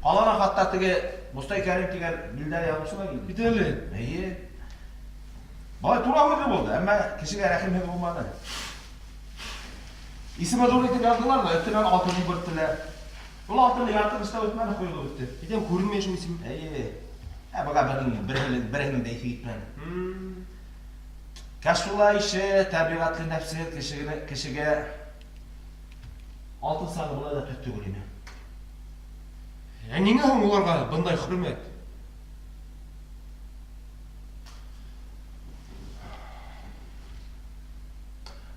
Каладан хатта теге Мостай Кәрим дигән билдәле язучы да килде. Бит әле. Әйе. Малай тура һүзле булды, әмма кешегә рәхимһез булмады. Исеме ҙур итеп яҙҙылар ҙа, өҫтөнән алтын йүгерттеләр. Ул алтыны ярты эштә үтмәне, ҡойолоп бөттө. Әйтәм, күренмәй шул исем. Әйе. Ә быға беренең береһенең береһенең дә иҫе китмәне. Кашула ише тәбиғәтле нәфсел кешегә кешегә алтын сағы болай да төҫ түгел ине. Ә ниңә һуң уларға бындай хөрмәт?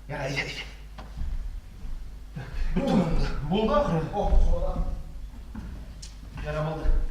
Ярай, әйҙә, әйҙә. Булды ахыры. Яра булды.